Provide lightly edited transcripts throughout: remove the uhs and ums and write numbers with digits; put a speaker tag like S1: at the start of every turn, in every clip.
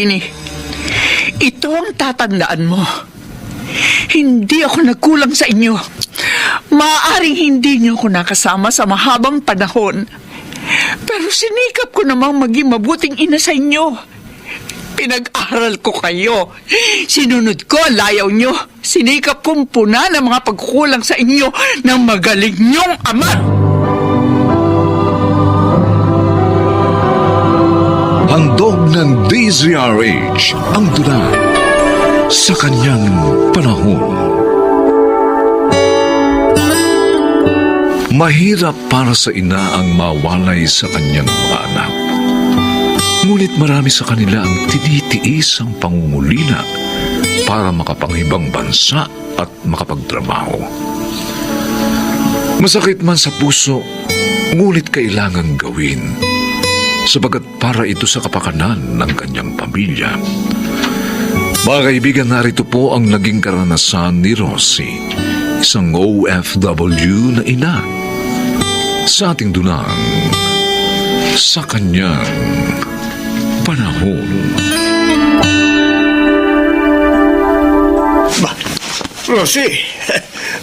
S1: Queenie, ito ang tatandaan mo. Hindi ako nagkulang sa inyo. Maaaring hindi niyo ako nakasama sa mahabang panahon. Pero sinikap ko namang maging mabuting ina sa inyo. Pinag-aral ko kayo. Sinunod ko ang layaw nyo. Sinikap kong puna ng mga pagkukulang sa inyo ng magaling nyong ama.
S2: Handog ng DZRH ang tula sa kanyang panahon. Mahirap para sa ina ang mawalay sa kanyang mga anak. Ngunit marami sa kanila ang tinitiis ang pangungulila para makapanghibang bansa at makapagtrabaho. Masakit man sa puso, ngunit kailangang gawin, sabagat para ito sa kapakanan ng kanyang pamilya. Mga kaibigan, narito po ang naging karanasan ni Rosie, isang OFW na ina, sa ating dunang sa kanyang panahon.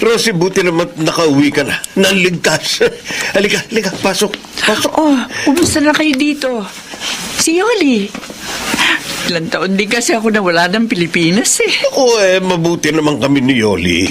S3: Rosie, buti naman nakauwi ka na. Naligtas. Halika, pasok.
S1: Oh, kumusta na kayo dito? Si Yoli. Ilang taon din kasi ako nawala ng Pilipinas eh.
S3: Mabuti naman kami ni Yoli.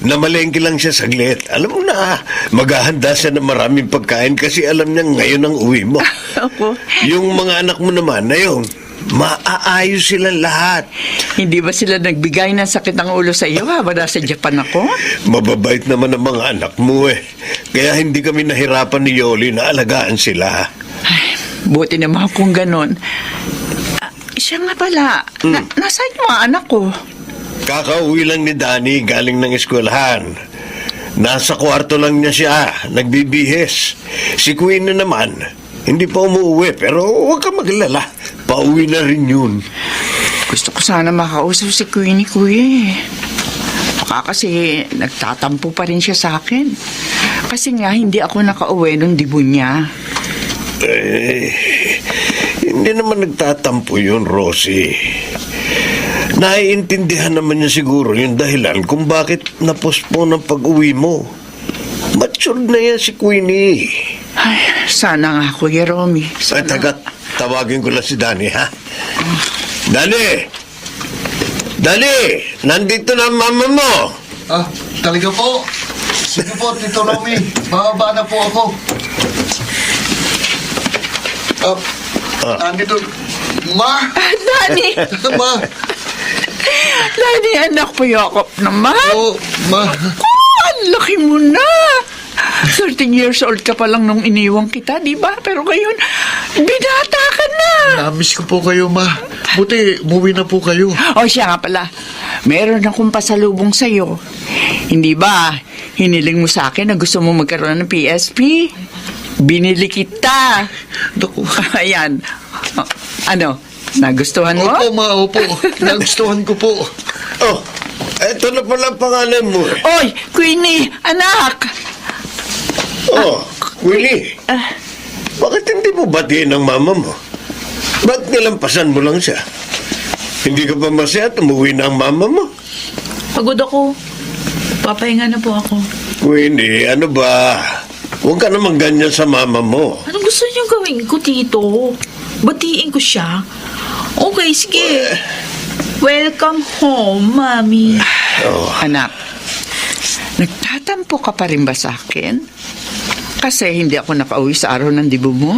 S3: Namalengke lang siya saglit. Alam mo na, maghahanda siya ng maraming pagkain kasi alam niya ngayon ang uwi mo.
S1: Ako?
S3: Yung mga anak mo naman na yun, maaayos silang lahat.
S1: Hindi ba sila nagbigay ng sakit ng ulo sa iyo habang nasa Japan ako?
S3: Mababait naman ang mga anak mo eh. Kaya hindi kami nahirapan ni Yoli na alagaan sila.
S1: Ay, buti naman kung ganon. Siya nga pala, nasaan yung mga anak ko?
S3: Kakauwi lang ni Danny galing ng eskwelahan. Nasa kwarto lang niya siya, nagbibihis. Si Queen na naman, hindi pa umuwi pero huwag ka maglala. Pauwi na rin yun.
S1: Gusto ko sana makausap si Queenie, kuya eh. Baka kasi nagtatampo pa rin siya sa akin. Kasi nga hindi ako nakauwi nung dibo niya.
S3: Hindi naman nagtatampo yun, Rosie. Naiintindihan naman niya siguro yung dahilan kung bakit napospone ang pag-uwi mo. Matured na yan si Queenie.
S1: Ay, sana nga, Kuya Romy.
S3: Ay, tawagin ko lang si Danny, ha? Danny! Nandito na ang mama mo!
S4: Talaga po. Sige po, Tito Romy. Bababa na po ako. Nandito. Ma!
S1: Dani!
S4: Ma!
S1: Dani, anak po, Yakop naman.
S4: Oh, ma.
S1: Ang laki mo na. 13 years old ka pa lang nung iniwang kita, di ba? Pero ngayon, binata ka na.
S4: Namiss ko po kayo, ma. Buti, umuwi na po kayo.
S1: O siya nga pala, meron akong pasalubong sa'yo. Hindi ba, hiniling mo sa akin na gusto mo magkaroon ng PSP? Binili kita.
S4: Naku.
S1: Ayan. Ano, nagustuhan mo?
S4: Opo, ma, opo. Nagustuhan ko po.
S3: Oh, eto na pala ang pangalan mo.
S1: Oy, Queenie, anak!
S3: Oh, Willie. Bakit hindi mo batiin ang mama mo? Ba't nilampasan mo lang siya? Hindi ka ba masaya at umuwi na ang mama mo?
S5: Pagod ako. Papahinga na po ako.
S3: Willie, ano ba? Huwag ka naman ganyan sa mama mo.
S5: Anong gusto niyong gawin ko, Tito? Batiin ko siya? Okay, sige. Welcome home, Mami.
S1: Anak, nagtatampo ka pa rin ba sa akin? Kasi hindi ako nakauwi sa araw ng dibo mo?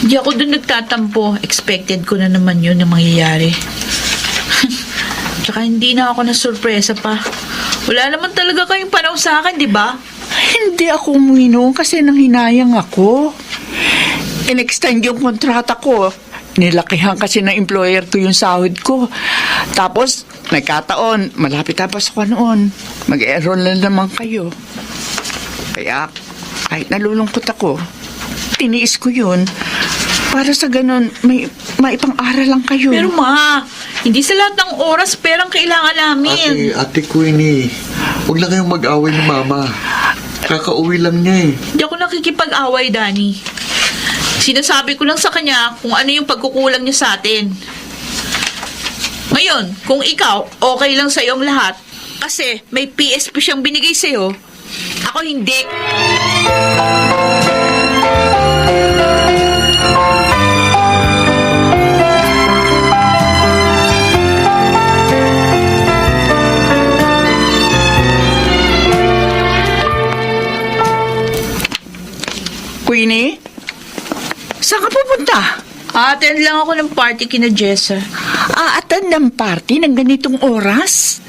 S5: Hindi ako doon nagtatampo. Expected ko na naman yun na mangyayari. Tsaka hindi na ako na-surpresa pa. Wala naman talaga kayong panahon sa akin, di ba?
S1: Hindi ako umuwi noon kasi nanghinayang ako. In-extend yung kontrata ko. Nilakihan kasi ng employer ko yung sahod ko. Tapos, nagkataon, malapit na Pasko noon. Mag-enroll na naman kayo. Kaya, kahit nalulungkot ako, tiniis ko yun. Para sa ganun, may maipang-aral lang kayo.
S5: Pero ma, hindi sa lahat ng oras perang kailangan namin.
S4: Ate Queenie, huwag na kayong mag-away ni Mama. Kakauwi lang niya eh.
S5: Hindi ako nakikipag-away, Danny. Sinasabi ko lang sa kanya kung ano yung pagkukulang niya sa atin. Ngayon, kung ikaw, okay lang sa'yo ang lahat, kasi may PSP siyang binigay sa'yo, ako hindi.
S1: Queenie? Saan ka pupunta?
S5: Attend lang ako ng party kina Jessa.
S1: Aatan ng party ng ganitong oras?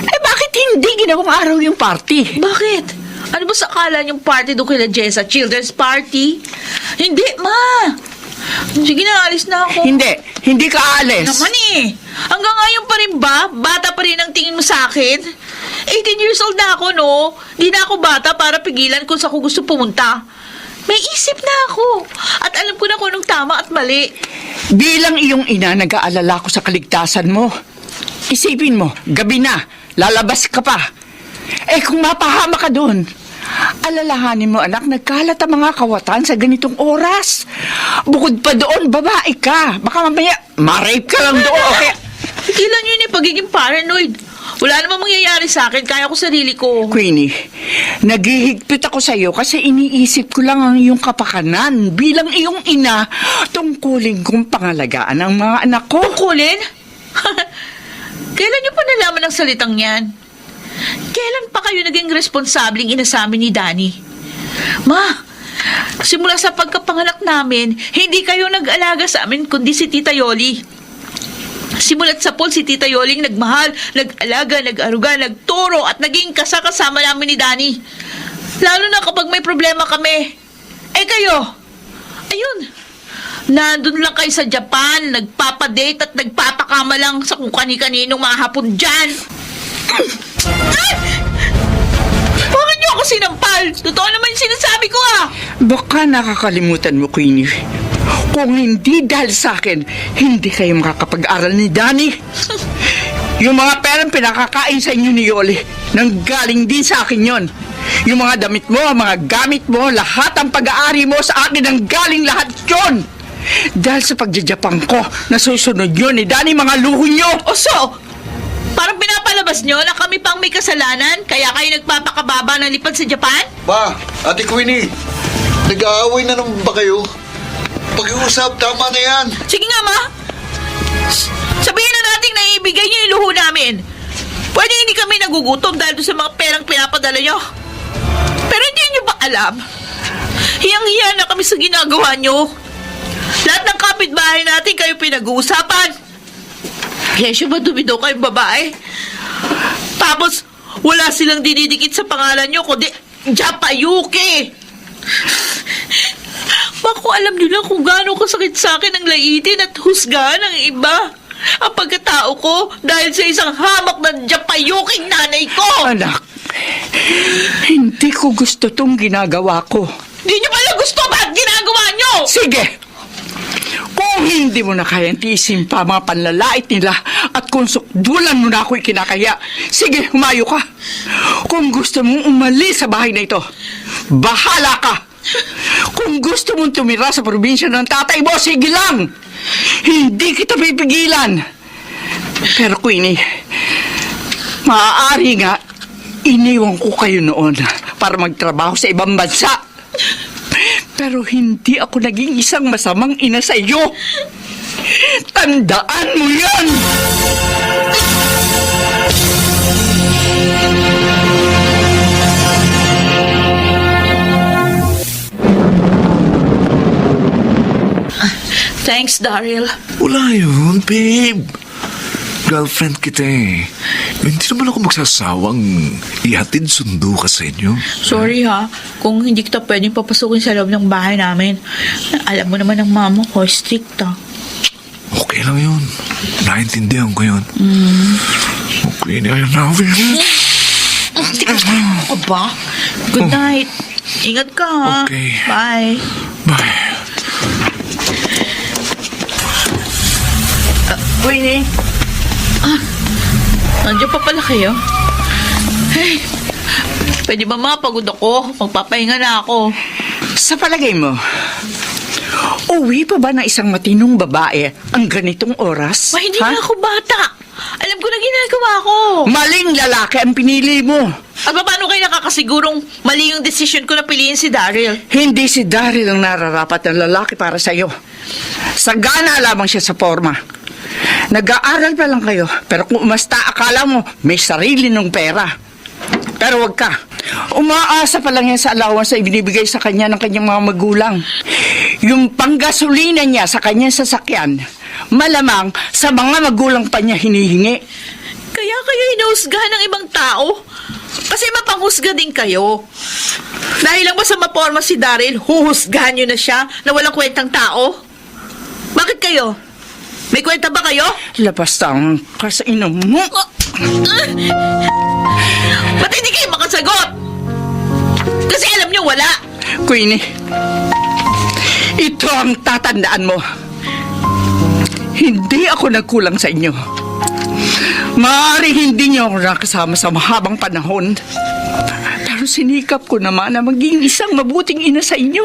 S1: Bakit hindi ginawang araw yung party?
S5: Bakit? Ano ba sa akala niyong party doon kila Jessa? Children's party? Hindi, ma! Sige na, alis na ako.
S1: Hindi ka aalis.
S5: Naman eh. Hanggang ngayon pa rin ba? Bata pa rin ang tingin mo sa akin? 18 years old na ako, no? Di na ako bata para pigilan kung saan ko gusto pumunta. May isip na ako. At alam ko na kung anong tama at mali.
S1: Bilang iyong ina, nag-aalala ko sa kaligtasan mo. Isipin mo, gabi na, lalabas ka pa. Kung mapahama ka doon, alalahanin mo anak, nagkalat ang mga kawatan sa ganitong oras. Bukod pa doon, babae ka. Baka mamaya, ma-rape ka lang doon. Okay?
S5: Tigilan yun yung pagiging paranoid. Wala namang mangyayari sa akin, kaya ko sarili ko.
S1: Queenie, naghihigpit ako sa iyo kasi iniisip ko lang ang iyong kapakanan bilang iyong ina tungkulin kong pangalagaan ang mga anak ko.
S5: Tungkulin? Kailan niyo pa nalaman ang salitang yan? Kailan pa kayo naging responsabling ina sa amin ni Danny? Ma, simula sa pagkapanganak namin, hindi kayo nag-alaga sa amin kundi si Tita Yoli. Simulat sa pool, si Tita Yoling nagmahal, nag-alaga, nag-aruga, nagturo at naging kasama namin ni Danny. Lalo na kapag may problema kami. Kayo, ayun, nandun lang kayo sa Japan, nagpapadate at nagpapakama lang sa kung kani-kaninong mga hapon dyan. Ay! Bakit niyo ako sinampal? Totoo naman yung sinasabi ko
S1: Baka nakakalimutan mo, Queenie. Kung hindi dahil sa akin, hindi kayo makakapag-aral ni Danny. Yung mga perang pinakakain sa inyo ni Yoli, nanggaling din sa akin yon. Yung mga damit mo, mga gamit mo, lahat ang pag-aari mo sa akin, nanggaling lahat yon. Dahil sa pagjajapang ko, nasusunod yun ni Danny, mga luho nyo.
S5: O so, parang pinapalabas nyo na kami pang may kasalanan, kaya kayo nagpapakababa ng lipad sa Japan?
S4: Ma, Ate Queenie, nag-aaway na naman ba kayo? Pag-iusap, tama na yan.
S5: Sige nga, ma. Sabihin na natin na ibigay nyo yung luho namin. Pwede hindi kami nagugutom dahil doon sa mga perang pinapadala nyo. Pero hindi nyo ba alam? Hiyang-hiya na kami sa ginagawa nyo. Lahat ng kapitbahay natin kayo pinag-uusapan. Kesyo ba dumido kayong babae? Tapos, wala silang dinidikit sa pangalan nyo, kundi Japayuki. Bako alam nila kung gaano kasakit sa akin ang laitin at husgahan ng iba. Ang pagkatao ko dahil sa isang hamak ng Japayuking nanay ko.
S1: Anak, hindi ko gusto tong ginagawa ko.
S5: Di nyo pala gusto ba ginagawa nyo?
S1: Sige! Kung hindi mo na kayang tiisin pa mga panlalait nila at kung sukdulan mo na ako'y kinakaya, sige, humayo ka. Kung gusto mong umalis sa bahay na ito, bahala ka. Kung gusto mong tumira sa probinsya ng tatay mo, sige lang. Hindi kita pipigilan. Pero Queenie, maaari nga, iniwan ko kayo noon para magtrabaho sa ibang bansa. Pero hindi ako naging isang masamang ina sa iyo. Tandaan mo yan!
S5: Thanks, Daryl.
S2: Wala yun, babe. Girlfriend kita eh. Hindi naman ako magsasawang ihatid sundo ka sa inyo.
S5: Sorry ha, kung hindi kita pwedeng papasukin sa loob ng bahay namin. Alam mo naman ang mama ko, strict
S2: Okay lang yun. Naintindihan ko yun. Okay na yun na.
S5: Ako ba? Good night. Ingat ka ha.
S2: Okay.
S5: Bye.
S2: Bye.
S1: Queenie,
S5: Nandiyan pa pala kayo? Hey, pwede ba mapagod ako? Magpapahinga na ako.
S1: sa palagay mo, Uwi pa ba na isang matinong babae ang ganitong oras?
S5: Ma, hindi
S1: Ha?
S5: na ako bata. Alam ko na ginagawa ko.
S1: Maling lalaki ang pinili mo.
S5: Paano kayo nakakasigurong mali yung decision ko na piliin si Daryl?
S1: Hindi si Daryl ang nararapat ng lalaki para sa'yo. Sagana lamang siya sa forma. Nag-aaral pa lang kayo, pero kung umasta akala mo, may sarili ng pera. Pero wag ka. Umaasa pa lang yan sa allowance na ibinibigay sa kanya ng kanyang mga magulang. Yung panggasolina niya sa kanyang sasakyan, malamang sa mga magulang pa niya hinihingi.
S5: Kaya kayo hinuhusgahan ng ibang tao? Kasi mapanghusga din kayo. Dahil lang ba sa maporma si Daryl, huhusgahan nyo na siya na walang kwentang tao? Bakit kayo? May kwenta ba kayo?
S1: Labas ang kasainom mo.
S5: Ba't hindi kayo makasagot? Kasi alam nyo, wala.
S1: Queenie, ito ang tatandaan mo. Hindi ako nagkulang sa inyo. Maaari hindi niyo ako nakasama sa mahabang panahon. Pero sinikap ko naman na maging isang mabuting ina sa inyo.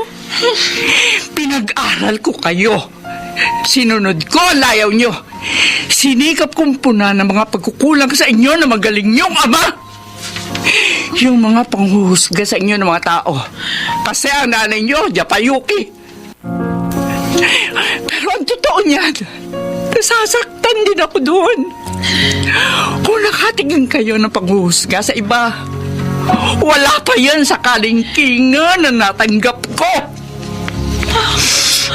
S1: Pinag-aral ko kayo. Sinunod ko ang layaw nyo. Sinikap kong puna ng mga pagkukulang sa inyo na magaling niyong ama. Yung mga panghuhusga sa inyo ng mga tao. Kasi ang nanay nyo, Japayuki. Pero ang totoo niyan, nasasaktan din ako doon. Kung nakatingin kayo ng panghuhusga sa iba, wala pa yan sa kalingkingan na natanggap ko.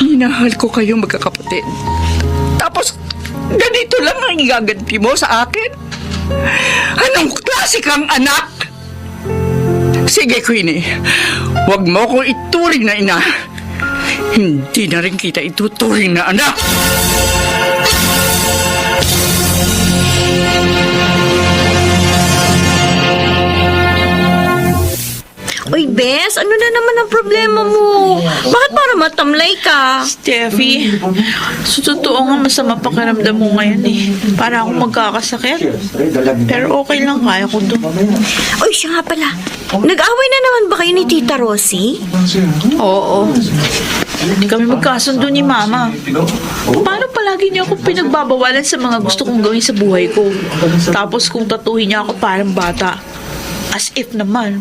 S1: Minahal ko kayo magkakapatid. Tapos, ganito lang ang igaganti mo sa akin? Anong klase kang anak? Sige, Queenie. Huwag mo akong ituring na ina. Hindi na rin kita ituturing na anak.
S6: Uy, Bes, ano na naman ang problema mo? Bakit para matamlay ka?
S5: Steffi, sa totoo nga masama pakiramdam mo ngayon eh. Para akong magkakasakit. Pero okay lang, kaya ko to.
S6: Uy, siya nga pala. Nag-away na naman ba kayo ni Tita Rosie?
S5: Oo. Hindi kami magkasundo ni Mama. Paano palagi niya ako pinagbabawalan sa mga gusto kong gawin sa buhay ko? Tapos kung tatuhin niya ako parang bata. As if naman,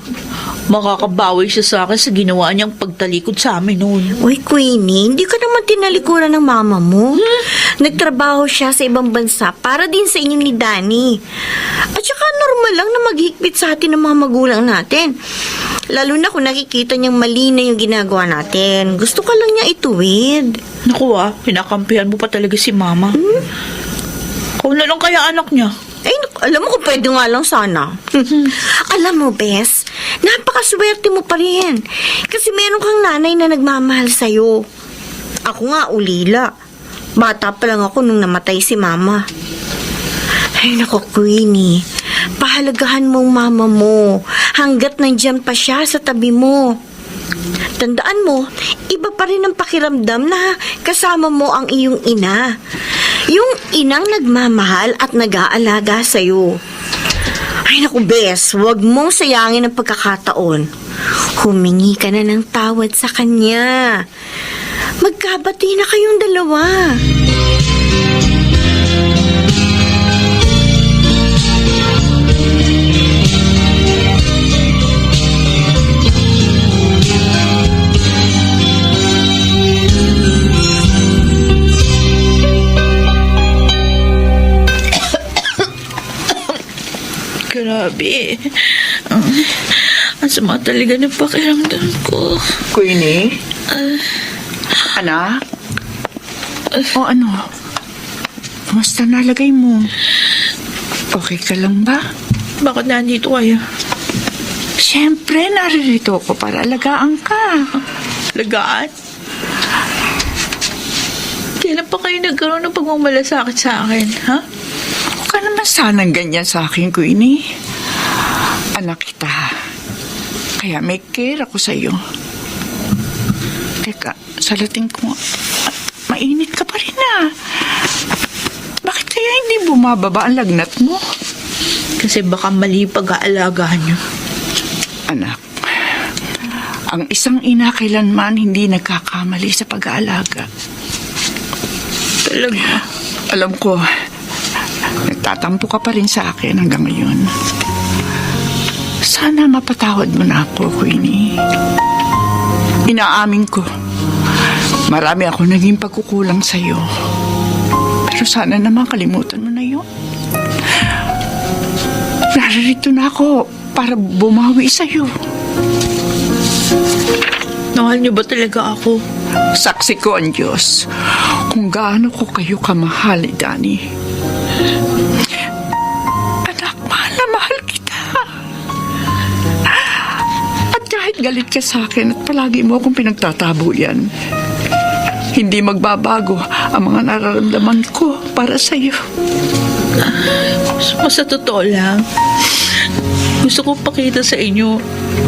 S5: makakabawi siya sa akin sa ginawa niyang pagtalikod sa amin noon.
S6: Uy, Queenie, hindi ka naman tinalikuran ng mama mo. Nagtrabaho siya sa ibang bansa para din sa inyo ni Danny. At saka normal lang na maghigpit sa atin ng mga magulang natin. Lalo na kung nakikita niyang mali na yung ginagawa natin. Gusto ka lang niya ituwid.
S5: Naku kinakampihan mo pa talaga si Mama. Kung na lang kaya anak niya.
S6: Ay, alam mo kung pwede nga lang sana. Alam mo, Bes, napakaswerte mo pa rin. Kasi meron kang nanay na nagmamahal sa'yo. Ako nga, ulila. Bata pa lang ako nung namatay si Mama. Ay, naku, Queenie. Pahalagahan mo ang mama mo hanggat nandiyan pa siya sa tabi mo. Tandaan mo, iba pa rin ang pakiramdam na kasama mo ang iyong ina. Yung inang nagmamahal at nag-aalaga sa'yo. Ay naku, Bes, huwag mong sayangin ang pagkakataon. Humingi ka na ng tawad sa kanya. Magkabati na kayong dalawa.
S5: Grabe. Ang sama talaga ng pakiramdam ko.
S1: Queenie? Anak? O ano? Kumusta nalagay mo? Okay ka lang ba?
S5: Bakit nandito kayo?
S1: Siyempre, naririto ko para alagaan ka.
S5: Lagaan? Kailan pa kayo nagkaroon ng pagmamalasakit sa akin, ha?
S1: Huwag ka naman sanang ganyan sa akin, Queenie. Anak kita. Kaya may care ako sa'yo. Teka, salating ko. Mainit ka pa rin Bakit kaya hindi bumababa ang lagnat mo?
S5: Kasi baka mali pag-aalagaan niyo.
S1: Anak, Ang isang ina kailanman hindi nagkakamali sa pag-aalaga.
S5: Talaga.
S1: Alam ko, nagtatampo ka pa rin sa akin hanggang ngayon. Sana mapatawad mo na ako, Queenie. Inaamin ko, marami ako naging pagkukulang sa'yo. Pero sana naman kalimutan mo na yun. Naririto na ako para bumawi sa'yo.
S5: Mahal niyo ba talaga ako?
S1: Saksi ko ang Diyos kung gaano ko kayo kamahal ni Danny. Anak, mahal na mahal kita. At kahit galit ka sa akin at palagi mo akong pinagtatabuyan, hindi magbabago ang mga nararamdaman ko para sa'yo.
S5: Sa totoo lang, gusto ko pakita sa inyo,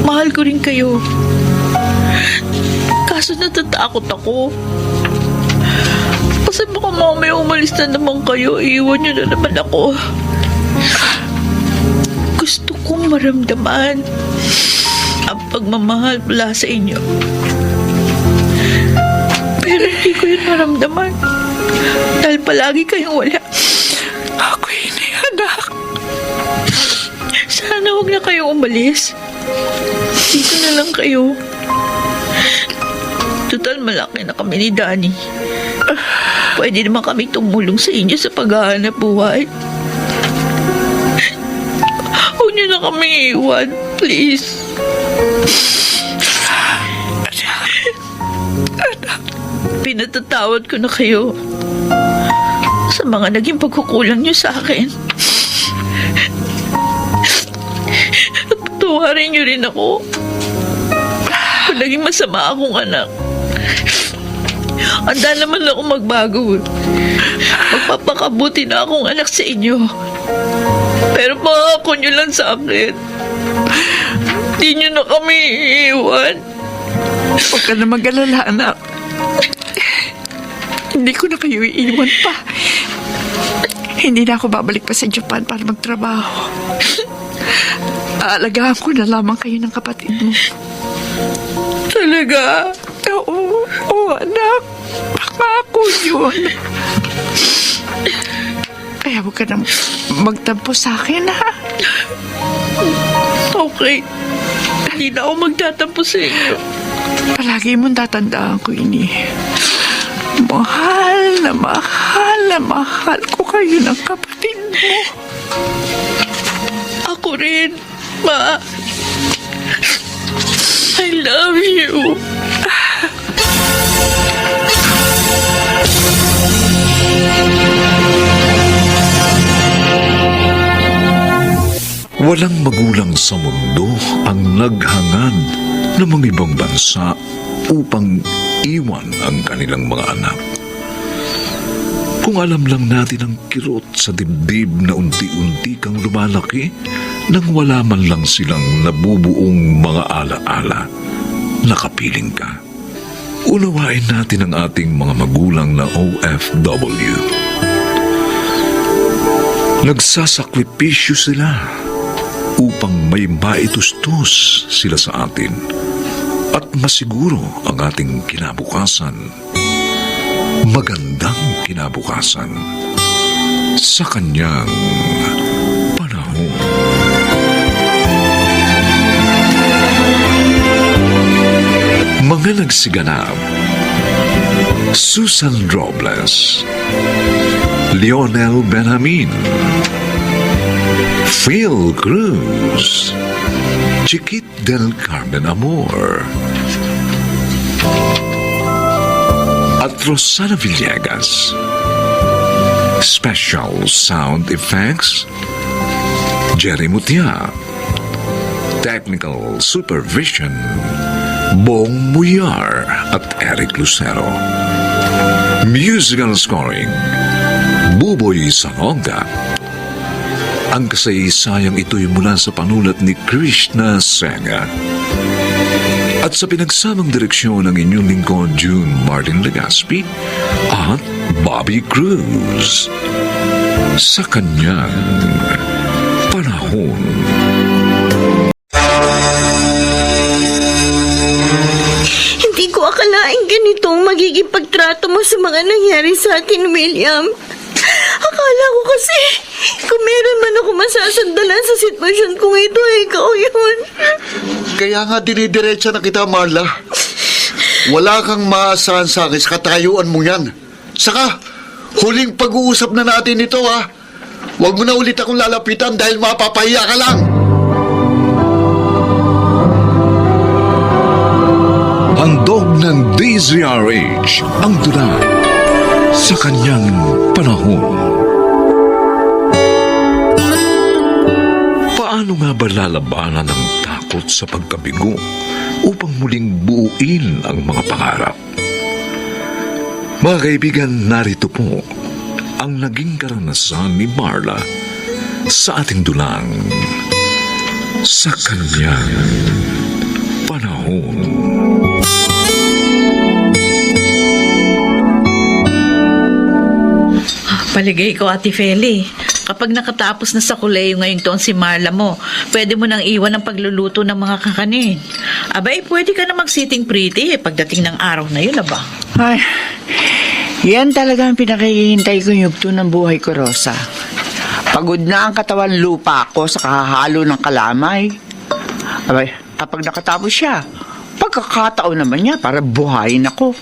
S5: mahal ko rin kayo. Kaso natatakot ako. Kasi baka mamaya umalis na naman kayo, iiwan niyo na naman ako. Gusto kong maramdaman ang pagmamahal mula sa inyo. Pero hindi ko yun maramdaman. Dahil palagi kayong wala.
S1: Ako hindi, anak.
S5: Sana huwag na kayong umalis. Dito na lang kayo. Total, malaki na kami ni Danny. Pwede naman kami tumulong sa inyo sa paghahanap buhay. Huwag niyo na kami iwan, please. Pinatatawad ko na kayo sa mga naging pagkukulang niyo sa akin. At patawarin niyo rin ako kung naging masama akong anak. Handa naman ako magbago. Magpapakabuti na akong anak sa inyo. Pero pangako niyo lang sa akin, di niyo na kami iiwan.
S1: Huwag ka na mag-alala, anak. Hindi ko na kayo iiwan pa. Hindi na ako babalik pa sa Japan para magtrabaho. Aalagaan ko na lamang kayo ng kapatid mo.
S5: Talaga?
S1: Oo, anak. Pangako yun. Kaya huwag ka na magtampo sa akin, ha?
S5: Okay. Hindi na ako magtatampo sa inyo.
S1: Palagi mong tatandaan ko, ini. Mahal na mahal ko kayo ng kapatid mo.
S5: Ako rin, Ma. I love you.
S2: Walang magulang sa mundo ang naghangad ng mga ibang bansa upang iwan ang kanilang mga anak. Kung alam lang natin ang kirot sa dibdib na unti-unti kang lumalaki nang wala man lang silang nabubuong mga alaala, nakapiling ka. Unawain natin ang ating mga magulang na OFW. Nagsasakripisyo sila upang may maitustos sila sa atin at masiguro ang ating kinabukasan. Magandang kinabukasan sa kanyang panahon. Mga nagsiganap: Susan Robles, Lionel Benjamin, Phil Cruz, Chiquit del Carmen Amor, at Rosana Villegas. Special sound effects, Jerry Mutia. Technical supervision, Bong Muyar at Eric Lucero. Musical scoring, Buboy Salonga. Ang kasaysayang ito'y mula sa panulat ni Krishna Senga. At sa pinagsamang direksyon ng inyong lingkod June Martin Legaspi at Bobby Cruz. Sa kanyang panahon.
S6: ganito ang magiging pagtrato mo sa mga nangyari sa atin, William. Akala ko kasi, kung meron man ako masasandalan sa sitwasyon kong ito, ikaw yun.
S4: Kaya nga dinidiretsa na kita, Marla. Wala kang maasahan sa akin sa katayuan mo yan. Saka, huling pag-uusap na natin ito, ha? Huwag mo na ulit akong lalapitan dahil mapapahiya ka lang.
S2: Handog ng DZRH ang dula sa kanyang panahon. Paano nga ba lalabanan ang takot sa pagkabigo upang muling buuin ang mga pangarap? Mga kaibigan, narito po ang naging karanasan ni Marla sa ating dulang sa kanyang panahon.
S5: Paligay ko, Ate Feli. Kapag nakatapos na sa kuleyo ngayong taon si Marla mo, pwede mo nang iwan ang pagluluto ng mga kakanin. Abay, pwede ka na mag-sitting pretty pagdating ng araw na yun, aba.
S1: Ay, yan talaga ang pinakihintay ko yugto ng buhay ko, Rosa. Pagod na ang katawan lupa ko sa kahahalo ng kalamay. Abay, kapag nakatapos siya, pagkakataon naman niya para buhayin ako.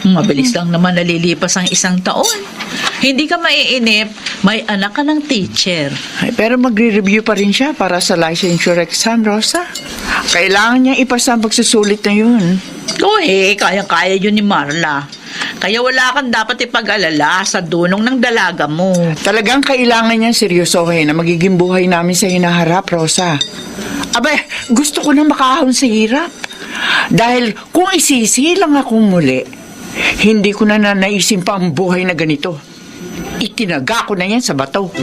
S5: Mabilis lang naman nalilipas ang isang taon. Hindi ka maiinip, may anak ka ng teacher.
S1: Ay, pero magre-review pa rin siya para sa licensure exam, Rosa. Kailangan niya ipasa ang pagsusulit na yun.
S5: Kayang-kaya yun ni Marla. Kaya wala kang dapat ipag-alala sa dunong ng dalaga mo.
S1: Talagang kailangan niya seryosohin na magiging buhay namin sa hinaharap, Rosa. Abay, gusto ko na makahon sa hirap. Dahil kung isisilang akong muli, hindi ko na nanaisin pa ang buhay na ganito. Itinaga ko na yan sa bato.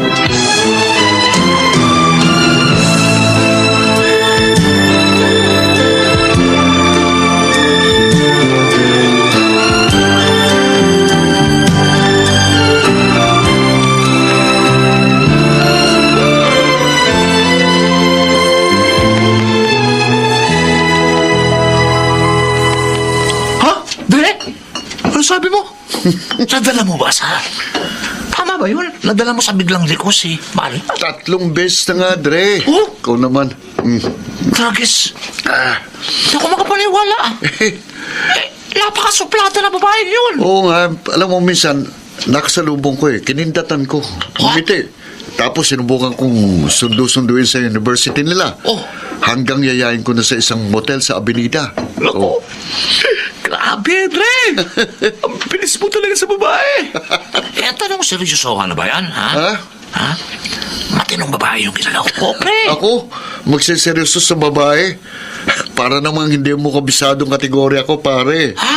S7: Ha? Dre? Ano sabi mo? Nadala mo ba sa... Tama ba yun? Nadala mo sa biglang liko si Mari?
S4: 3 beses na nga, Dre.
S7: Oh?
S4: Ikaw naman.
S7: Tragis. Hindi ako makapaniwala. Napakasuplada na babae yun.
S4: Oo nga, alam mo minsan, nakasalubong ko kinindatan ko. Umiti. Tapos sinubukan kong sundo-sunduin sa university nila.
S7: Oh.
S4: Hanggang yayain ko na sa isang motel sa Avenida.
S7: Lako. Grabe, Dre. Ang bilis mo talaga sa babae. Tanong, seryosohan na ba yan, ha?
S4: Ha?
S7: Ha? Matinong babae yung kinalaw ko, pre.
S4: Ako, magsiseryoso sa babae. Para namang hindi mo kabisadong kategorya ko, pare.
S7: Ha?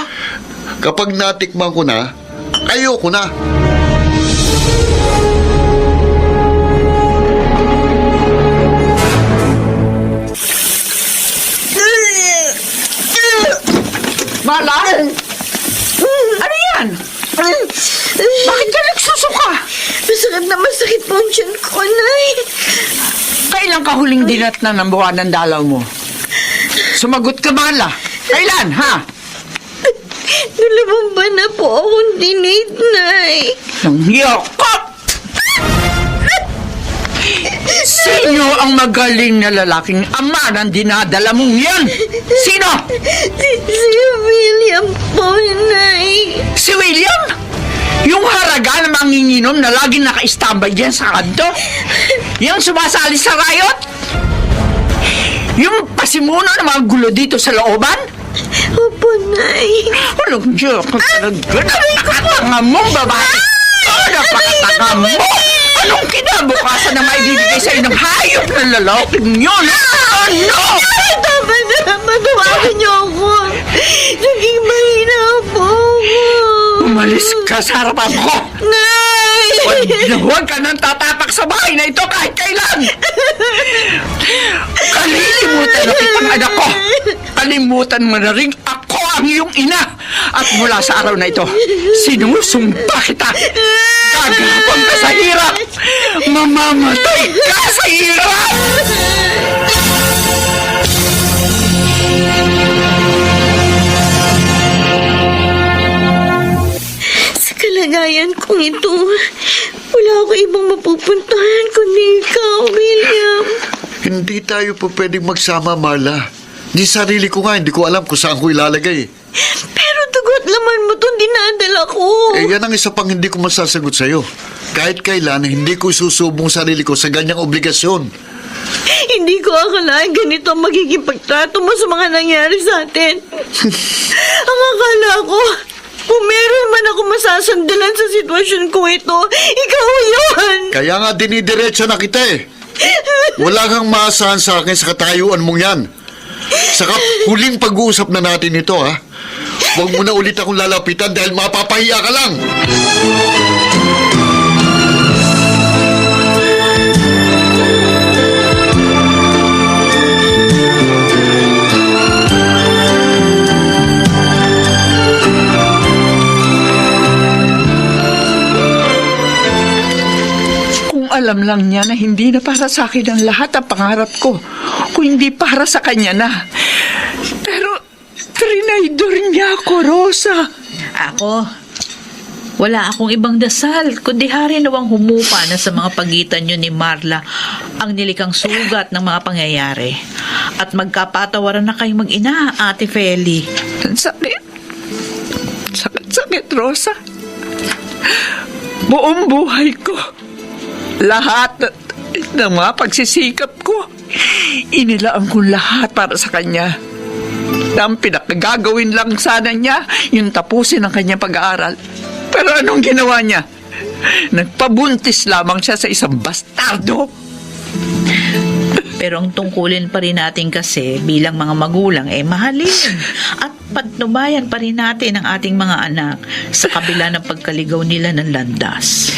S4: Kapag natikman ko na, ayoko na.
S1: Marla? Ano yan? Bakit ka nagsusuka?
S6: Masakit na masakit po ang tiyan ko, Nay.
S1: Kailan ka huling dinat na ng buwan ng dalaw mo? Sumagot ka, Marla. Kailan, ha?
S6: Dalawang ba na po akong dinate, Nay?
S1: Nang hiyokot! Sino ang magaling na lalaking ama ng dinadala mong yan? Sino?
S6: Si William po, Nay.
S1: Si William? Yung haraga na manginginom na laging naka-standby dyan sa kanto? Yung sumasali sa riot? Yung pasimuno ng mga gulo dito sa looban?
S6: Opo, Nay.
S1: Walang Diyos ko talaga. Napakatanga mong babae. Napakatanga mo. Anong kinabukasan na maibibigay sa'yo ng hayop na lalaking yun? Ano?
S6: Tama na. Matawagan niyo ako. Naging mahina po ako.
S1: Umalis ka sa harapan ko.
S6: Nay!
S1: Huwag ka nang tatapak sa bahay na ito kahit kailan. Kalilimutan na kitang anak ko. Kalimutan mo na rin ako ang iyong ina. At mula sa araw na ito, sinusumpa kita. Gagapang ka sa hirap. Mamamatay ka sa hirap.
S6: kalagayan kong ito, wala ako ibang mapupuntahan kundi ikaw, William.
S4: Hindi tayo po pwedeng magsama, Marla. Di sarili ko nga, hindi ko alam kung saan ko ilalagay.
S6: Pero dugot laman mo itong dinadala ko.
S4: Yan ang isa pang hindi ko masasagot sa'yo. Kahit kailan, hindi ko isusubong sarili ko sa ganyang obligasyon.
S6: Hindi ko akalain ganito ang magiging pagtrato mo sa mga nangyari sa atin. Ang akala ko, kung meron man ako masasandalan sa sitwasyon ko ito, ikaw yun!
S4: Kaya nga dinidiretso na kita eh. Wala kang maasahan sa akin sa katayuan mong yan. Saka huling pag-uusap na natin ito, ha? Huwag mo na ulit akong lalapitan dahil mapapahiya ka lang.
S1: Kung alam lang niya na hindi na para sa akin ang lahat ang pangarap ko, kung hindi para sa kanya na. Pero, trinaydor niya ako, Rosa.
S5: Ako, wala akong ibang dasal, kundi hari nawang humupa na sa mga pagitan nyo ni Marla ang nilikang sugat ng mga pangyayari. At magkapatawaran na kayong mag-ina, Ate Feli.
S1: Ang sakit. Sakit, Rosa. Buong buhay ko, lahat ng mga pagsisikap ko, inilaan ko lahat para sa kanya. Ang pinakagagawin lang sana niya, yung tapusin ang kanyang pag-aaral. Pero anong ginawa niya? Nagpabuntis lamang siya sa isang bastardo.
S5: Pero ang tungkulin pa rin natin kasi bilang mga magulang mahalin at patnubayan pa rin natin ang ating mga anak sa kabila ng pagkaligaw nila ng landas.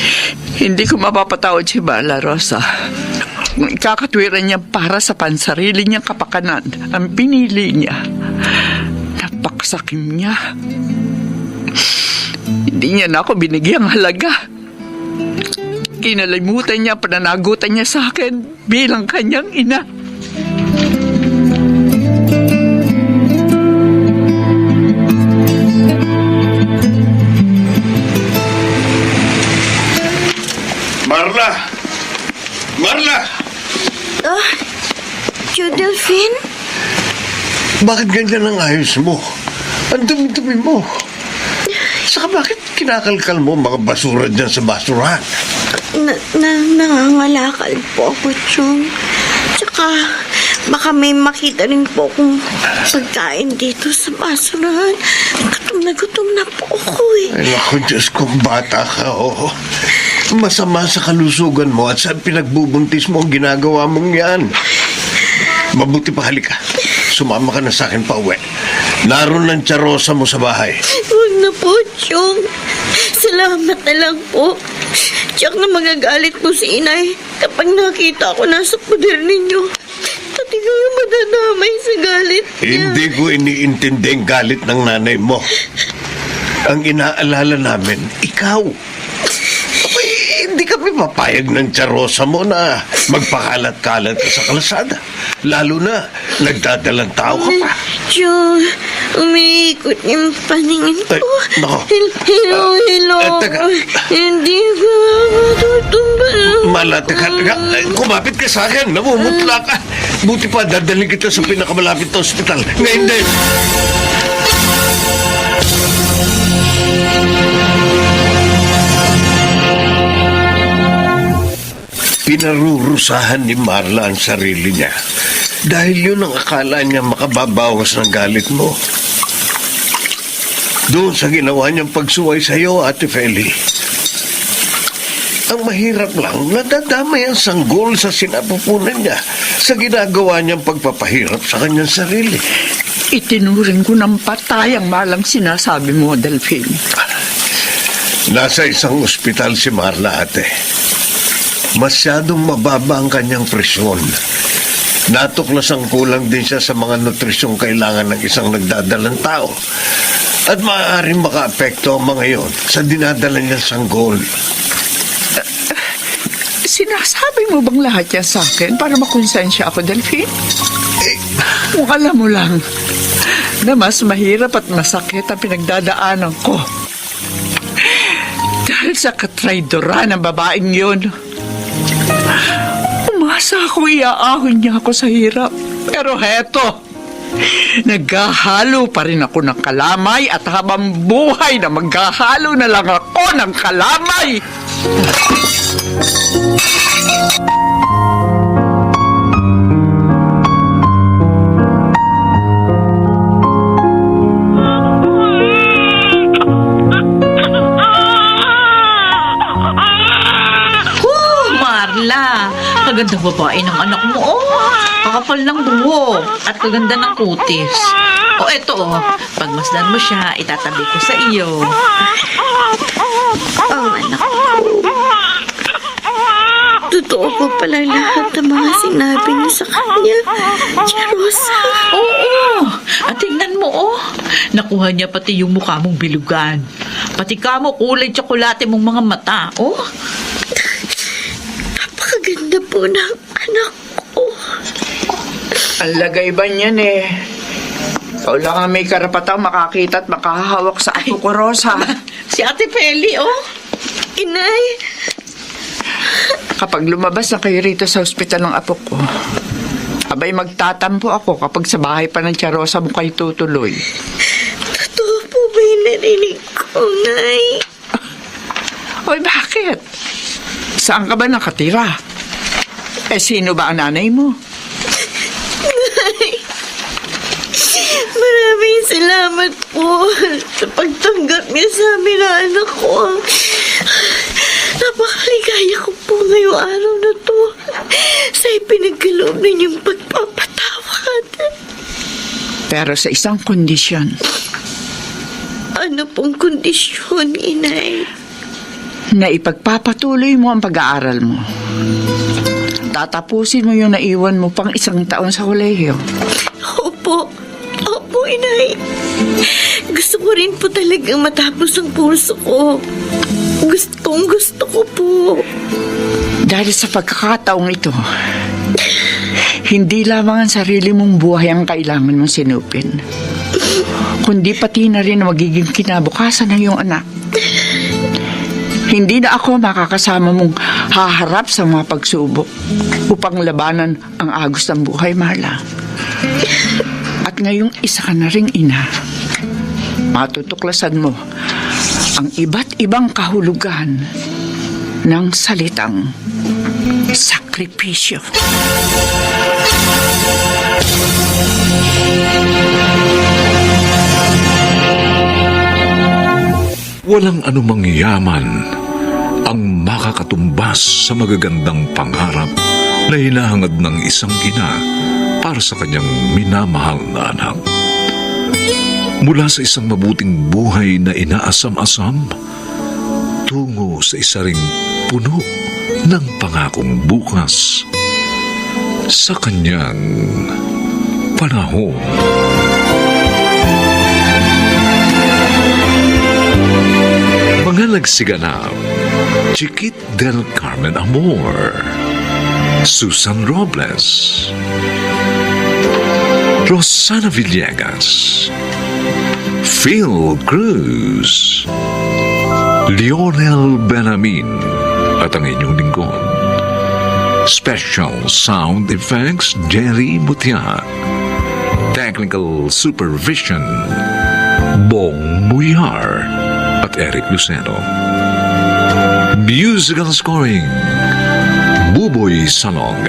S1: Hindi ko mapapatawad si Bala, Rosa. Kung ikakatwiran niya para sa pansarili niyang kapakanan, ang pinili niya, napaksakim niya. Hindi niya na ako binigyang halaga. Kinalimutan niya, pananagutan niya sa akin bilang kanyang ina.
S3: Marla! Marla!
S6: Tio Delphine?
S3: Bakit ganyan ang ayos mo? Ang dumi-dumi mo. Saka bakit kinakalkal mo mga basura dyan sa basurahan?
S6: Nangangalakal po ako, Chong. Tsaka, baka may makita rin po akong pagkain dito sa basurahan. Gutom na po ako eh.
S3: Ay, naku, Diyos kong bata ka, oh. Masama sa kalusugan mo at sa pinagbubuntis mo ang ginagawa mong yan. Mabuti pa, halika. Sumama ka na sa akin pa uwi. Naroon ng tsarosa mo sa bahay.
S6: Huwag na po, Chong. Salamat na lang po. Tiyak na magagalit po si inay kapag nakita ko nasa poder ninyo. Pati kayo madadamay sa galit niya.
S3: Hindi ko iniintindi ang galit ng nanay mo. Ang inaalala namin, ikaw. Abay, hindi kami papayag ng tsarosa mo na magpakalat-kalat ka sa kalasada. Lalo na, nagdadalang tao ka pa.
S6: Chong, umiikot yung paningin ko.
S3: Ay, nako.
S6: Hello.
S3: Teka.
S6: Hindi ko matutumba.
S3: Malate ka. Kumapit ka sa akin. Namumutla ka. Buti pa, dadalhin kita sa pinakamalapit na ospital. Ngayon din. Pinarurusahan ni Marla ang sarili niya. Dahil yun ang akala niya makababawas ng galit mo. Doon sa ginawa niyang pagsuway sa iyo, Ate Feli. Ang mahirap lang, nadadamay ang sanggol sa sinapupunan niya sa ginagawa niyang pagpapahirap sa kanyang sarili.
S1: Itinuring ko ng patay ang malang sinasabi mo, Delphine.
S3: Nasa isang ospital si Marla, ate. Masyadong mababa ang kanyang presyon. Natuklasang kulang din siya sa mga nutrisyong kailangan ng isang nagdadalang tao. At maaaring makaapekto ang mga yon sa dinadala niyang sanggol.
S1: Sinasabi mo bang lahat yan sa akin para makonsensya ako, Delphine? Kung alam mo lang na mas mahirap at masakit ang pinagdadaanan ko. dahil sa katraidora ng babaeng yun. Umasa ako iaahon niya ako sa hirap. Pero heto, naghahalo pa rin ako ng kalamay at habang buhay na maghahalo na lang ako ng kalamay.
S5: Marla, kagandang babae ng anak mo, oh. Kakapal ng buhok at kaganda ng kutis. O eto, oh, pagmasdan mo siya, itatabi ko sa iyo.
S6: Ang anak ko. Totoo po pala lahat ng mga sinabi niyo sa kanya. Rosa.
S5: Oo, at tingnan mo, oh. Nakuha niya pati yung mukha mong bilugan. Pati ka mo kulay tsokolate mong mga mata, oh.
S6: Napakaganda po ng anak ko.
S1: Ang lagay ba niyan eh? Ikaw lang ang may karapatang makakita at makahawak sa apo ko, Rosa.
S5: Si Ate Feli, oh.
S6: Inay.
S1: Kapag lumabas na kayo rito sa ospital ng apo ko, abay magtatampo ako kapag sa bahay pa ng Tia Rosa mo kayo tutuloy.
S6: Totoo po ba yung narinig ko, Nay?
S1: Oy, bakit? Saan ka ba nakatira? Eh, sino ba ang nanay mo?
S6: Nay, maraming salamat po sa pagtanggap niya sa amin na anak ko. Napakaligaya ko po ngayong araw na to sa ipinagkaloob ninyong pagpapatawad.
S1: Pero sa isang kondisyon,
S6: Ano pong kondisyon, Inay?
S1: na ipagpapatuloy mo ang pag-aaral mo. Tatapusin mo yung naiwan mo pang 1 taon sa kolehiyo.
S6: Opo. Opo, Inay. Gusto ko rin po talagang matapos ang kurso ko. Gustong gusto ko po.
S1: Dahil sa pagkakataong ito, hindi lamang ang sarili mong buhay ang kailangan mong sinupin, kundi pati na rin ang magiging kinabukasan ng iyong anak. Hindi na ako makakasama mong haharap sa mga pagsubok upang labanan ang agos ng buhay, Marla. At ngayong isa ka na ring ina, matutuklasan mo ang iba't ibang kahulugan ng salitang sakripisyo.
S2: Walang anumang yaman ang makakatumbas sa magagandang pangarap na hinahangad ng isang ina para sa kanyang minamahal na anak. Mula sa isang mabuting buhay na inaasam-asam, tungo sa isa ring puno ng pangakong bukas sa kanyang panahon. Mga nagsiganap, Chiquit del Carmen Amor, Susan Robles, Rosana Villegas, Phil Cruz, Lionel Benamin at ang inyong lingkod. Special Sound Effects, Jerry Mutia. Technical Supervision, Bong Muyar at Eric Lucero. Musical Scoring, Buboy Salong.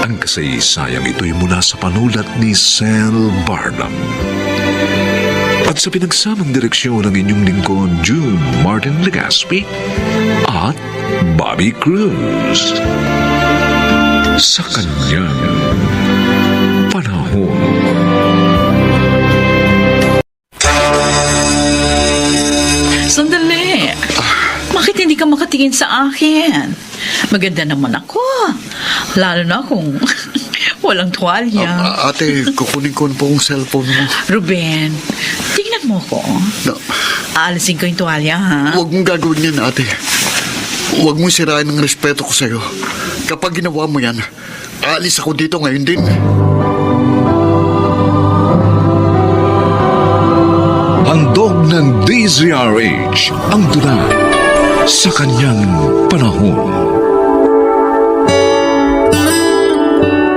S2: Ang kasaysayang ito'y mula sa panulat ni Sel Bardam. At sa pinagsamang direksyon ng inyong lingkod, June Martin Legaspi at Bobby Cruz. Sa kanyang panahon.
S5: Sandali. Bakit hindi ka makatingin sa akin? Maganda naman ako. Lalo na kung walang tuwalya.
S4: Ate, kukunin ko po ang cellphone mo.
S5: Ruben, tingnan mo ko.
S4: No,
S5: Aalisin ko yung tuwalya, ha?
S4: huwag mong gagawin yan, ate. Huwag mong sirain ang respeto ko sa'yo. Kapag ginawa mo yan, aalis ako dito ngayon din.
S2: Handog ng DZRH ang tula sa kanyang panahon.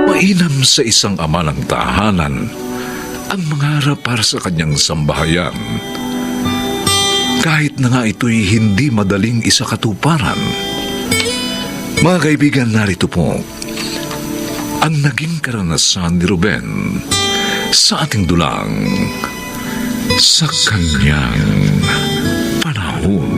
S2: Mainam sa isang ama ng tahanan ang mangarap para sa kanyang sambahayan. Kahit na nga ito'y hindi madaling isakatuparan. Mga kaibigan, narito po ang naging karanasan ni Ruben sa ating dulang sa kanyang panahon.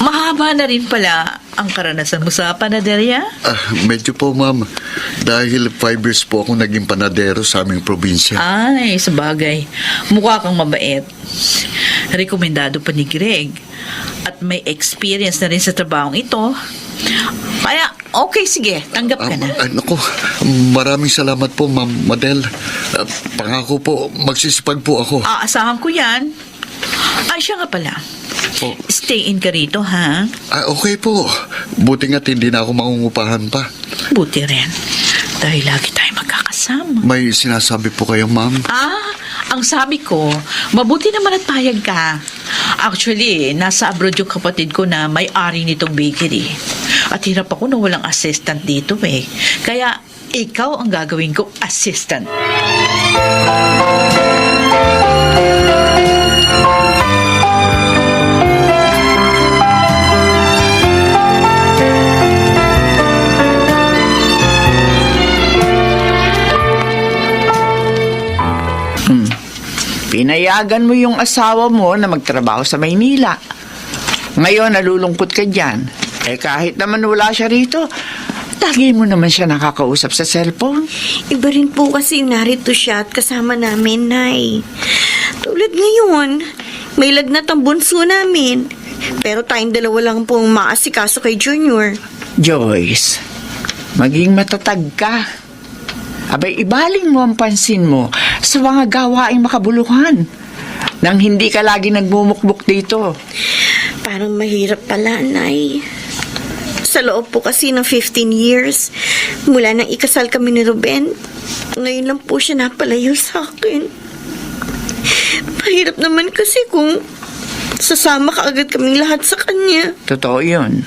S5: Mahaba na rin pala ang karanasan mo sa panaderya?
S4: Medyo po, ma'am. Dahil 5 years po akong naging panadero sa aming probinsya.
S5: Ay, sabagay. Mukha kang mabait. Rekomendado pa ni Greg. At may experience na rin sa trabahong ito. Kaya, okay, sige. Tanggap ka na.
S4: Naku, maraming salamat po, Ma'am Madel. Pangako po, magsisipag po ako.
S5: Aasahan ko yan. Ay, siya nga pala.
S4: Oh.
S5: Stay in ka rito, ha?
S4: Okay po. Buti nga't hindi na ako mangungupahan pa.
S5: Buti rin. Dahil lagi tayo magkakasama.
S4: May sinasabi po kayo, ma'am?
S5: Ang sabi ko, mabuti naman at payag ka. Actually, nasa abroad yung kapatid ko na may-ari nitong bakery. At hirap ako na walang assistant dito eh. Kaya, ikaw ang gagawin ko assistant.
S1: Pinayagan mo yung asawa mo na magtrabaho sa Maynila. Ngayon, nalulungkot ka dyan. Kahit naman wala siya rito, lagi mo naman siya nakakausap sa cellphone.
S6: Iba rin po kasi narito siya at kasama namin, Nay. Tulad ngayon, may lagnat ang bunso namin. Pero tayong dalawa lang pong maasikaso kay Junior.
S1: Joyce, maging matatag ka. Abay, ibaling mo ang pansin mo sa mga gawaing makabuluhan nang hindi ka lagi nagmumukbuk dito.
S6: Parang mahirap pala, Nay. Sa loob po kasi ng 15 years, mula nang ikasal kami ni Ruben, ngayon lang po siya napalayo sa akin. Mahirap naman kasi kung sasama ka agad kaming lahat sa kanya.
S1: Totoo yun.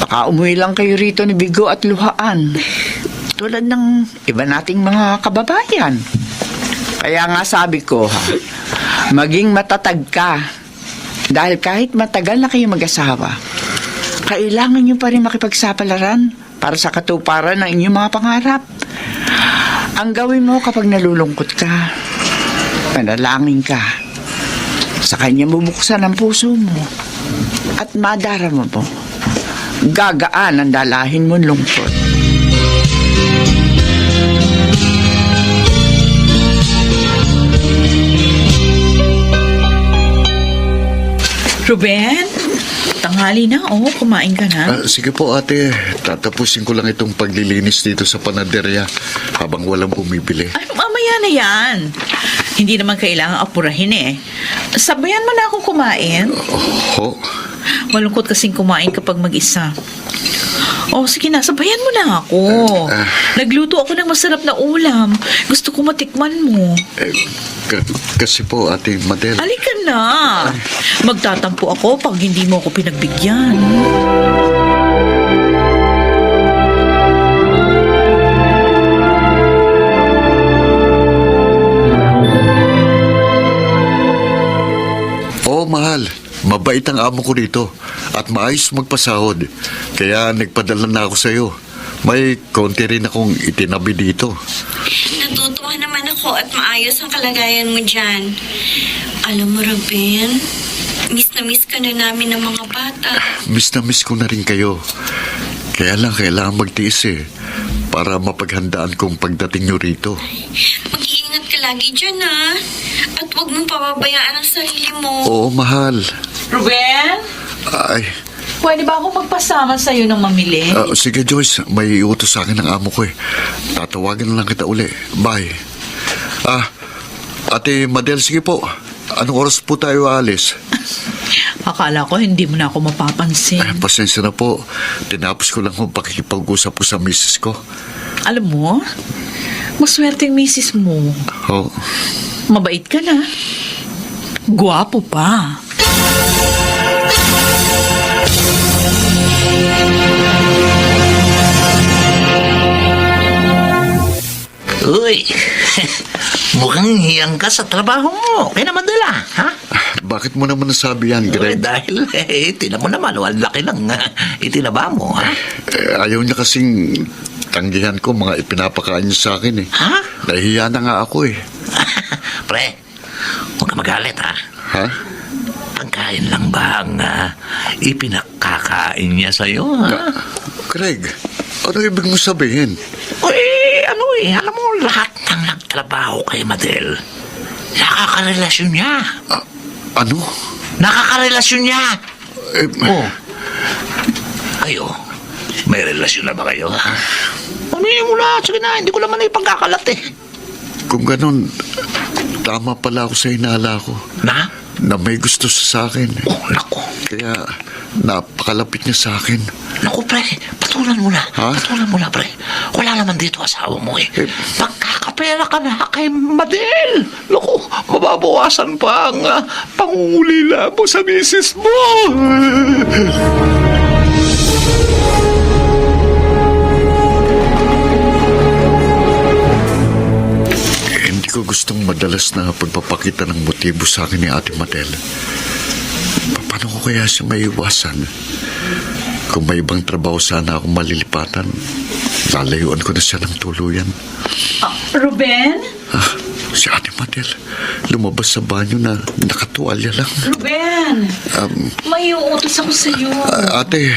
S1: Baka umuwi lang kayo rito ni Bigo at Luhaan. Tulad ng iba nating mga kababayan. Kaya nga sabi ko, maging matatag ka. Dahil kahit matagal na kayo mag-asawa, kailangan nyo pa rin makipagsapalaran para sa katuparan ng inyong mga pangarap. Ang gawin mo kapag nalulungkot ka, panalangin ka. Sa kanya bubuksan ang puso mo at madarama mo. Gagaan ang dalahin mong lungkot.
S5: Ruben, tanghali na. Kumain ka na.
S4: Sige po, ate. Tatapusin ko lang itong paglilinis dito sa panaderya habang walang bumibili.
S5: Ay, mamaya na yan. Hindi naman kailangan apurahin eh. Sabayan mo na akong kumain. Malungkot kasing kumain kapag mag-isa. Sige na, sabayan mo na ako. Nagluto ako ng masarap na ulam. Gusto ko matikman mo.
S4: Kasi po, Ate Madel.
S5: Halika na. Magtatampo ako pag hindi mo ako pinagbigyan.
S4: Mahal. Mabait ang amo ko dito at maayos magpasahod. Kaya nagpadala na ako sa'yo. May konti rin akong itinabi dito.
S6: Natutuwa naman ako at maayos ang kalagayan mo dyan. Alam mo, Ruben, miss na miss ka na namin ng mga bata.
S4: Miss na miss ko na rin kayo. Kaya lang kailangan magtiis para mapaghandaan kong pagdating nyo rito.
S6: Mag-iingat ka lagi dyan, ha? At huwag mong pababayaan ang sarili mo.
S4: Oo, mahal.
S5: Ruben?
S4: Ay,
S5: Pwede ba ako magpasama sa'yo ng mamili?
S4: sige Joyce, may utos sa akin ng amo ko Tatawagan lang kita uli. Bye. Ate Madel, sige po. Anong oras po tayo aalis?
S5: Akala ko hindi mo na ako mapapansin.
S4: Pasensya na po. Tinapos ko lang kung pakikipag-usap ko sa misis ko.
S5: Alam mo, maswerteng misis mo.
S4: Oh,
S5: Mabait ka na. Guwapo pa.
S7: Uy, mukhang hiyang ka sa trabaho mo. Kaya naman dala, ha?
S4: bakit mo naman nasabi yan,
S7: Eh,
S4: Greg?
S7: dahil, tinan mo naman, ang laki ng itinaba mo, ha?
S4: Ayaw niya kasing tanggihan ko mga ipinapakain niya sa akin eh.
S7: Ha?
S4: Nahihiya na nga ako eh.
S7: Pre, huwag ka magalit, ha?
S4: Ha?
S7: Pagkain lang ba ang ipinakakain niya sa'yo, ha?
S4: Greg, ano ibig mo sabihin?
S7: Uy, alam mo, lahat ng nagtrabaho kay Madel, nakakarelasyon niya.
S4: Ano?
S7: Nakakarelasyon niya.
S4: Eh,
S7: Oh. Kayo, may relasyon na ba kayo, ha? Aminin mo na, sige na, hindi ko naman ipagkakalat eh.
S4: Kung ganun, tama pala ako sa hinala ko na may gusto siya sa akin.
S7: Oh, naku.
S4: Kaya napakalapit niya sa akin.
S7: Naku, pre, patulan mo na.
S4: Ha?
S7: Patulan mo na, pre. Wala naman dito asawa mo eh. Pagkakapera ka na kay Madel. Naku, mababawasan pa ang pangungulila mo sa misis mo.
S4: Hindi ko gustong madalas na pagpapakita ng motibo sa akin ni Ate Madel. Paano ko kaya siya maiwasan? Kung may ibang trabaho sana akong malilipatan, lalayuan ko na siya ng tuluyan.
S5: Ruben?
S4: Ah, si Ate Madel, lumabas sa banyo na nakatuwalya lang.
S5: Ruben! May uutos ako sa'yo.
S4: Ate,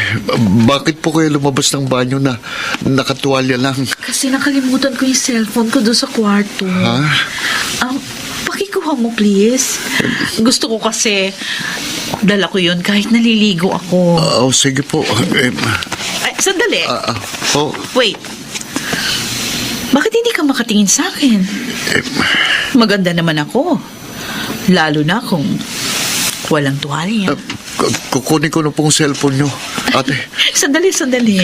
S4: bakit po kayo lumabas ng banyo na nakatuwalya lang?
S5: Kasi nakalimutan ko yung cellphone ko doon sa kwarto.
S4: Ha?
S5: Pakikuha mo, please. Gusto ko kasi dala ko yun kahit naliligo ako.
S4: Oh, sige po.
S5: Ay, sandali.
S4: Oh,
S5: Wait. Bakit hindi ka makatingin sa akin? Maganda naman ako. Lalo na kung walang tuwalya.
S4: kukunin ko na pong cellphone nyo. Ate,
S5: Sandali.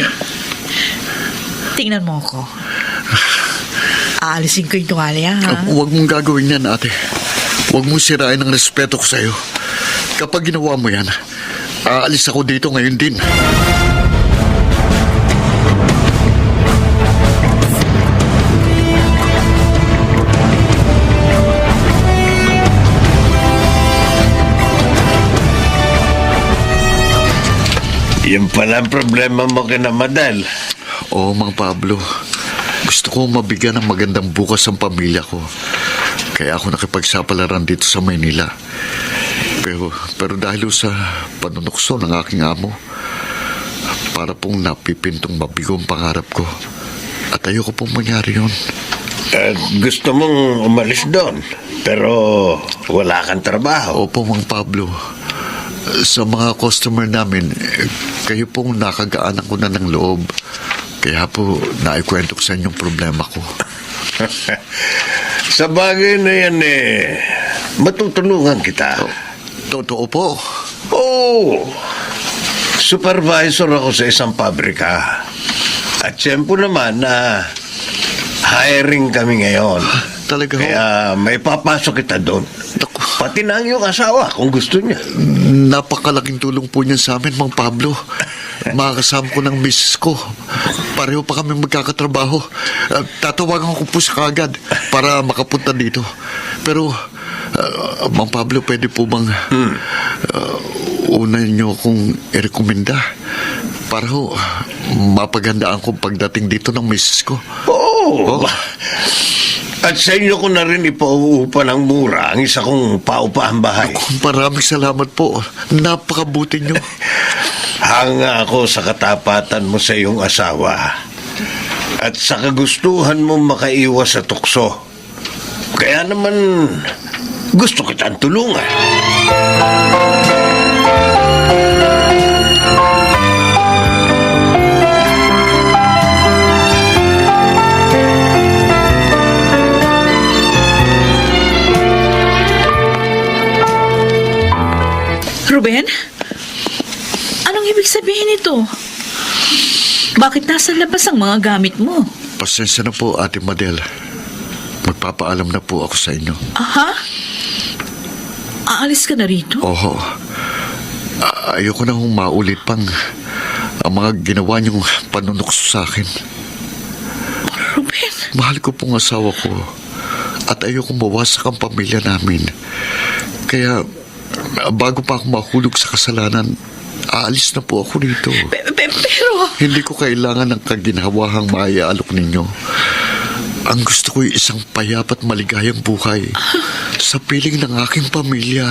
S5: Tingnan mo ako. Aalisin ko yung tuwalya, ha?
S4: huwag mong gagawin yan, ate. Huwag mong sirain ang respeto ko sa'yo. Kapag ginawa mo yan, aalis ako dito ngayon din.
S3: Yan pala ang problema mo kina Madel.
S4: Oo, Mang Pablo. Gusto ko mabigyan ng magandang bukas ang pamilya ko. Kaya ako nakipagsapalaran dito sa Maynila. Pero dahil sa panunukso ng aking amo, para pong napipintong mabigo ang pangarap ko. At ayoko pong mangyari yun.
S3: Gusto mong umalis doon, pero wala kang trabaho.
S4: Opo, Mang Pablo. Sa mga customer namin, kayo pong nakagaanan ko na ng loob. Kaya po, naikwento ko sa inyong problema ko.
S3: Sa bagay na yan matutulungan kita.
S4: Totoo po.
S3: Oo. Supervisor ako sa isang pabrika. At siyempre naman hiring kami ngayon.
S4: Talaga ho?
S3: Kaya may papasok kita doon.
S4: Naku,
S3: Pati na ang iyong asawa kung gusto niya.
S4: napakalaking tulong po niyan sa amin, Mang Pablo. Makakasama ko ng misis ko. Pareho pa kami magkakatrabaho. Tatawagan ko po siya kaagad para makapunta dito. Pero, Mang Pablo, pwede po bang una niyo akong i-rekomenda para ho mapagandaan ko pagdating dito ng misis ko?
S3: Oo. At sa inyo ko na rin ipauupa ng mura ang isa kong paupahan bahay.
S4: Maraming salamat po. Napakabuti niyo.
S3: Hanga ako sa katapatan mo sa iyong asawa at sa kagustuhan mo makaiwas sa tukso. Kaya naman gusto kitang tulungan.
S5: Ruben? ibig sabihin nito? Bakit nasa labas ang mga gamit mo?
S4: Pasensya na po, Ate Madel. Magpapaalam na po ako sa inyo.
S5: Aha? Aalis ka na rito?
S4: Oho. Ayoko na hong maulit pang ang mga ginawa niyong panunukso sa akin.
S5: Ruben,
S4: Mahal ko pong asawa ko at ayoko mawasak ang pamilya namin. Kaya bago pa ako mahulog sa kasalanan, aalis na po ako rito.
S5: pero...
S4: Hindi ko kailangan ng kaginhawahang maiaalok ninyo. Ang gusto ko'y isang payapat maligayang buhay sa piling ng aking pamilya.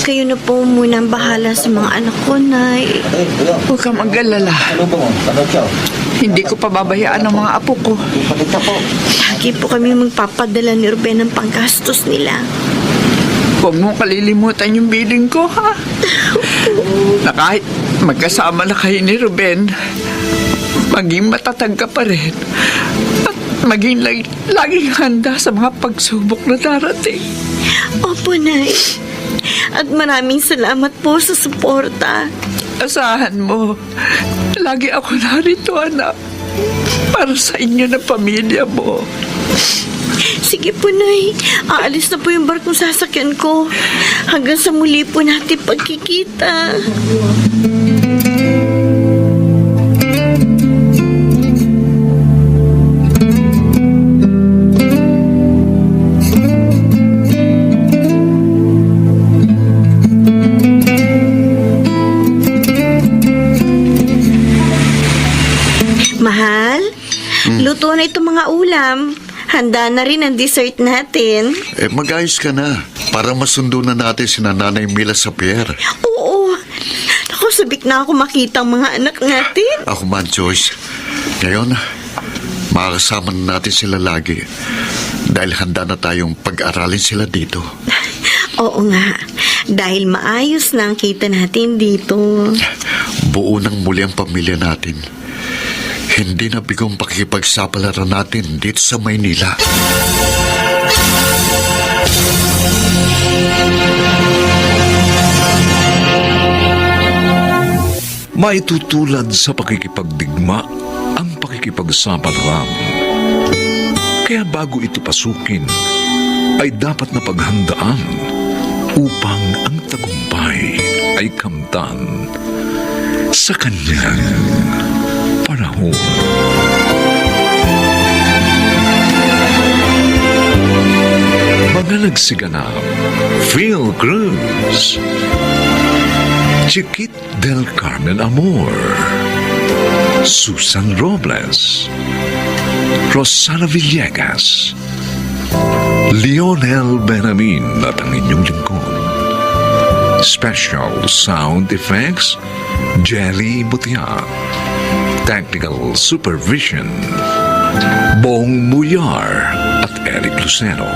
S6: Kayo na po muna ang bahala sa mga anak ko, Nay.
S1: Huwag kang mag-alala. Hindi ko pababayaan ang mga apo ko.
S6: Lagi po kami magpapadala ni Ruben ng panggastos nila.
S1: Huwag mong kalilimutan yung biling ko, ha? Na kahit magkasama na kayo ni Ruben, maging matatag ka pa rin. At maging laging handa sa mga pagsubok na darating.
S6: Opo, Nay. At maraming salamat po sa suporta.
S1: Asahan mo, lagi ako narito, anak. Para sa inyo na pamilya mo.
S6: Sige po, Nay. Aalis na po yung barkong sasakyan ko. Hanggang sa muli po natin pagkikita. Mahal, luto na itong mga ulam. Handa na rin ang dessert natin.
S4: Mag-ayos ka na para masundo na natin si Nanay Mila sa pier.
S6: Oo. Ako, sabik na ako makita ang mga anak natin.
S4: Ako man, Joyce. Ngayon, makakasama na natin sila lagi dahil handa na tayong pag-aralin sila dito.
S6: Oo nga. Dahil maayos na ang kita natin dito.
S4: Buo ng muli ang pamilya natin. Hindi na bigong pakikipagsapalaran natin dito sa Maynila.
S2: Maitutulad sa pakikipagdigma ang pakikipagsapalaran. Kaya bago ito pasukin, ay dapat na paghandaan upang ang tagumpay ay kamtan sa kanyang panahon. Mga nagsiganap, Phil Cruz, Chiquit del Carmen Amor, Susan Robles, Rosana Villegas, Lionel Benamin at ang inyong lingkod. Special Sound Effects, Jelly Butia. Technical Supervision, Bong Muyar at Eric Lucero.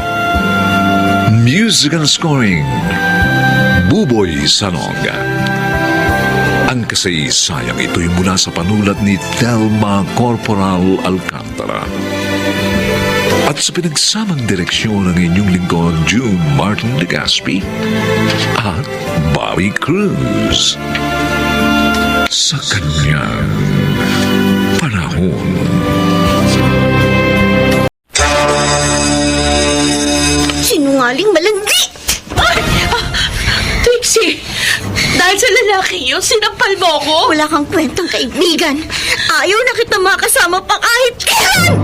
S2: Musical Scoring, Buboy Salonga. Ang kasaysayang ito'y mula sa panulat ni Thelma Corporal Alcantara. At sa pinagsamang direksyon ng inyong lingkod, June Martin Legaspi at Bobby Cruz. Sa kanyang panahon.
S6: Sinungaling malandi!
S5: Trixie, dahil sa lalaki yun, sinampal mo ako?
S6: Wala kang kwentang kaibigan. Ayaw na kita makasama pa kahit kailan!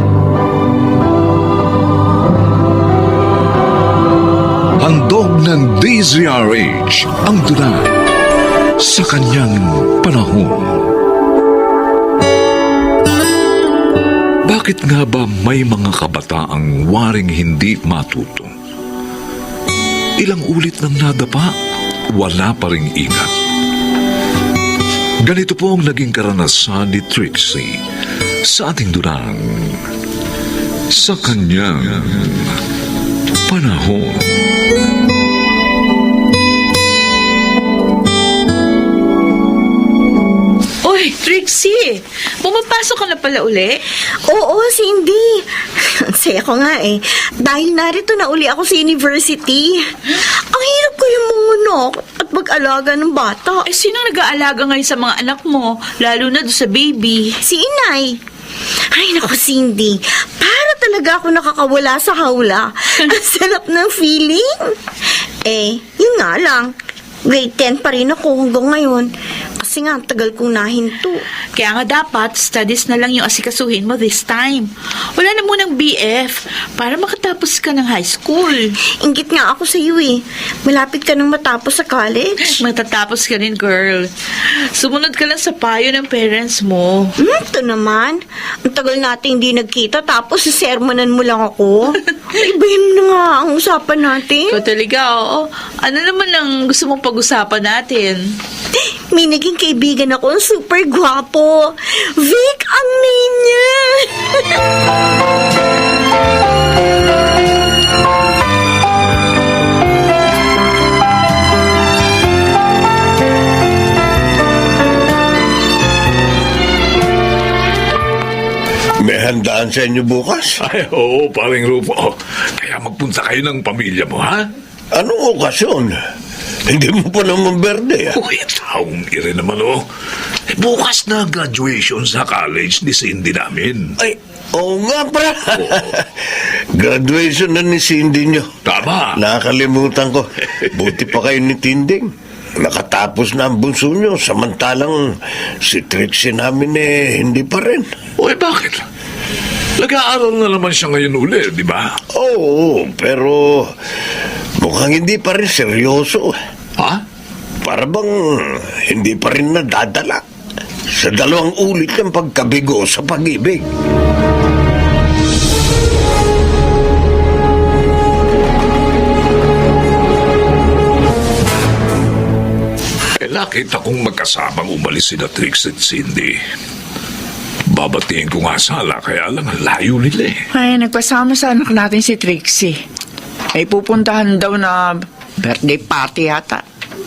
S2: Handog ng DZRH ang tula sa kanyang panahon. Bakit nga ba may mga kabataang waring hindi matuto? Ilang ulit nang nadapa, wala pa ring ingat. Ganito po ang naging karanasan ni Trixie sa ating durang sa kanyang panahon.
S5: Oy, Trixie! Pumapasok ka na pala uli?
S6: Oo, Cindy. Ang saya ko nga eh. Dahil narito na uli ako sa university. Ang hirap ko yung mga anak at mag-alaga ng bata.
S5: Eh, sinong nag-aalaga ngayon sa mga anak mo? Lalo na doon sa baby.
S6: Si Inay. Ay, naku, Cindy. Para talaga ako nakakawala sa hawla. Ang sarap ng feeling. Eh, yun nga lang. Grade 10 pa rin ako hanggang ngayon. Kasi nga, ang tagal kong nahinto.
S5: Kaya nga dapat, studies na lang yung asikasuhin mo this time. Wala na munang BF para makatapos ka ng high school.
S6: Inggit nga ako sa iyo eh. Malapit ka nang matapos sa college.
S5: Matatapos ka rin, girl. Sumunod ka lang sa payo ng parents mo.
S6: Ito naman. Ang tagal natin hindi nagkita tapos sermonan mo lang ako. Ibahin mo na nga ang usapan natin.
S5: Ikaw talaga, oo. Ano naman ang gusto mong pag-usapan natin?
S6: May naging kaibigan ako, super gwapo. Vic ang name niya.
S3: May handaan sa inyo bukas?
S2: Ay, oo, paring Rufo. Kaya magpunta kayo ng pamilya mo, ha?
S3: Anong okasyon? Hindi mo pa naman berde, ah.
S2: Uy, taong ire naman, oh. Eh, bukas na graduation sa college ni Cindy namin.
S3: Ay, oo nga pra. Graduation na ni Cindy nyo.
S2: Tama.
S3: Nakakalimutan ko. Buti pa kayo ni Tinding. Nakatapos na ang bunso nyo, samantalang si Trixie namin hindi pa rin.
S2: Uy, bakit? Nag-aaral na naman siya ngayon uli, di ba?
S3: Oo, pero mukhang hindi pa rin seryoso.
S2: Ha?
S3: Para bang hindi pa rin nadadala sa dalawang ulit ng pagkabigo sa pag-ibig.
S2: Nakita kong magkasamang umalis sina Trix at Cindy. Babatiin ko nga sala, kaya lang ang layo nila eh.
S1: Ay, nagpasama sa anak natin si Trixie. Ay pupuntahan daw na birthday party yata.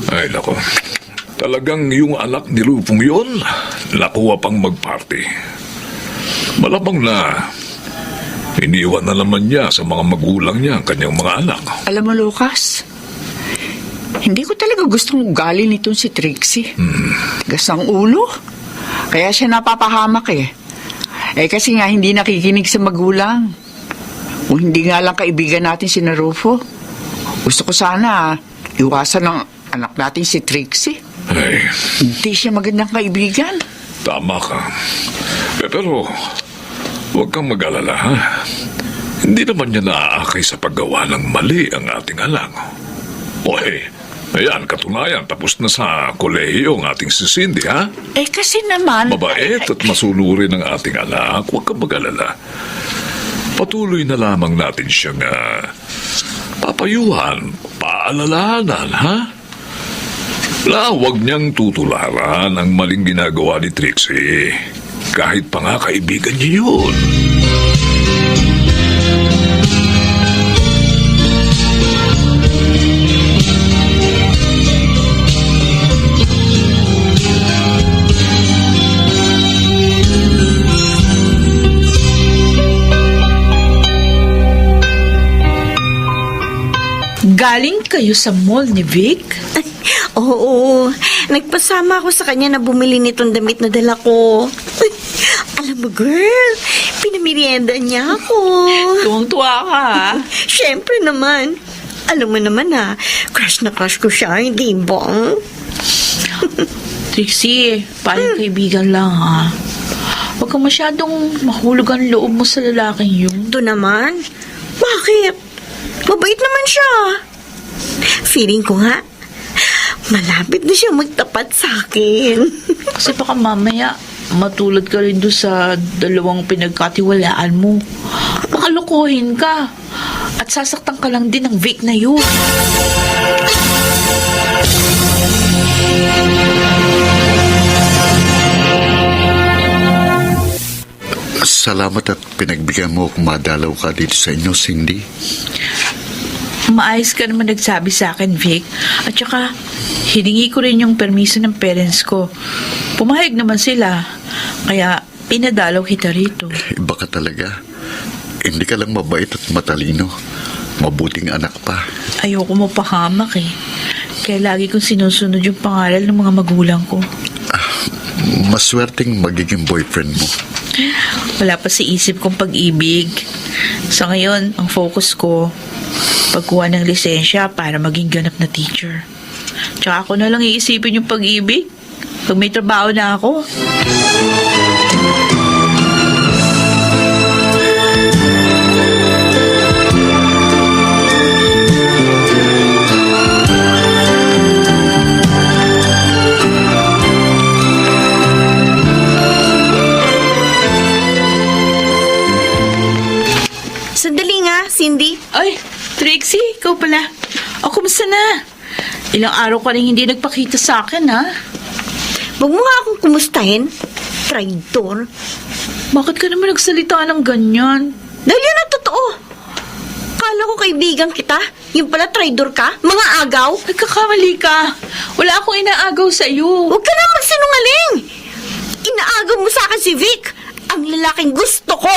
S2: Ay, nako. Talagang yung anak ni Rufong yun, nakuha pang mag-party. Malamang na iniwan na naman niya sa mga magulang niya ang kanyang mga anak.
S1: Alam mo, Lucas, hindi ko talaga gustong ugali nitong si Trixie. Tigas ang ulo. Kaya siya napapahamak eh. Eh kasi nga hindi nakikinig sa magulang. Kung hindi nga lang kaibigan natin si Rufo, gusto ko sana iwasan ng anak natin si Trixie.
S2: Ay,
S1: Hindi siya magandang kaibigan.
S2: tama ka. Pero, huwag kang mag-alala, ha? Hindi naman niya naaakay sa paggawa ng mali ang ating anak. Oy, ayan, katunayan, tapos na sa kolehiyo ang ating si Cindy, ha?
S1: Eh kasi naman...
S2: Mabait at masunurin ang ating anak. Huwag kang mag-alala. Patuloy na lamang natin siyang papayuhan, paalalahanan, ha? Huwag niyang tutularan ang maling ginagawa ni Trixie. Kahit pa nga kaibigan niya yun.
S5: Galing kayo sa mall ni Vic?
S6: Oo, nagpasama ako sa kanya na bumili nitong damit na dala ko. Ay, alam mo, girl, pinamerienda niya ako.
S5: Tuwang-tuwa ka, ha?
S6: Siyempre naman. Alam mo naman crush na crush ko siya, hindi ba?
S5: Trixie, parang kaibigan lang, ha? Huwag kang masyadong mahulog ang loob mo sa lalaking yun.
S6: Ito naman? Bakit? Mabait naman siya. Feeling ko nga, malapit na siya magtapat sa akin.
S5: Kasi baka mamaya, matulad ka rin doon sa dalawang pinagkatiwalaan mo. Baka lokohin ka. At sasaktan ka lang din ng Vic na yun.
S4: Salamat at pinagbigyan mo kung madalaw ka dito sa inyo, Cindy.
S5: Maayos ka naman nagsabi sa akin, Vic. At saka, hiningi ko rin yung permiso ng parents ko. Pumayag naman sila. Kaya, Pinadalaw kita rito.
S4: Iba ka talaga. Hindi ka lang mabait at matalino. Mabuting anak pa.
S5: Ayoko mapahamak eh. Kaya lagi kong sinusunod yung pangaral ng mga magulang ko.
S4: Maswerteng magiging boyfriend mo.
S5: Wala pa sa isip kong pag-ibig. Sa ngayon, ang focus ko, pagkuha ng lisensya para maging ganap na teacher. Tsaka ako na lang iisipin yung pag-ibig pag may trabaho na ako.
S6: Sandali nga, Cindy.
S5: Ay, Trixie, ikaw pala. O, kumusta na? Ilang araw ka rin hindi nagpakita sa akin, ha?
S6: Huwag mo nga akong kumustahin. Traitor.
S5: Bakit ka naman nagsalita ng ganyan?
S6: Dahil yan ang totoo. Kala ko kaibigan kita. Yung pala traitor ka? Mga agaw?
S5: Nagkakamali ka. Wala akong inaagaw sa iyo.
S6: Huwag ka na magsinungaling. Inaagaw mo sa akin si Vic. Ang lalaking gusto ko.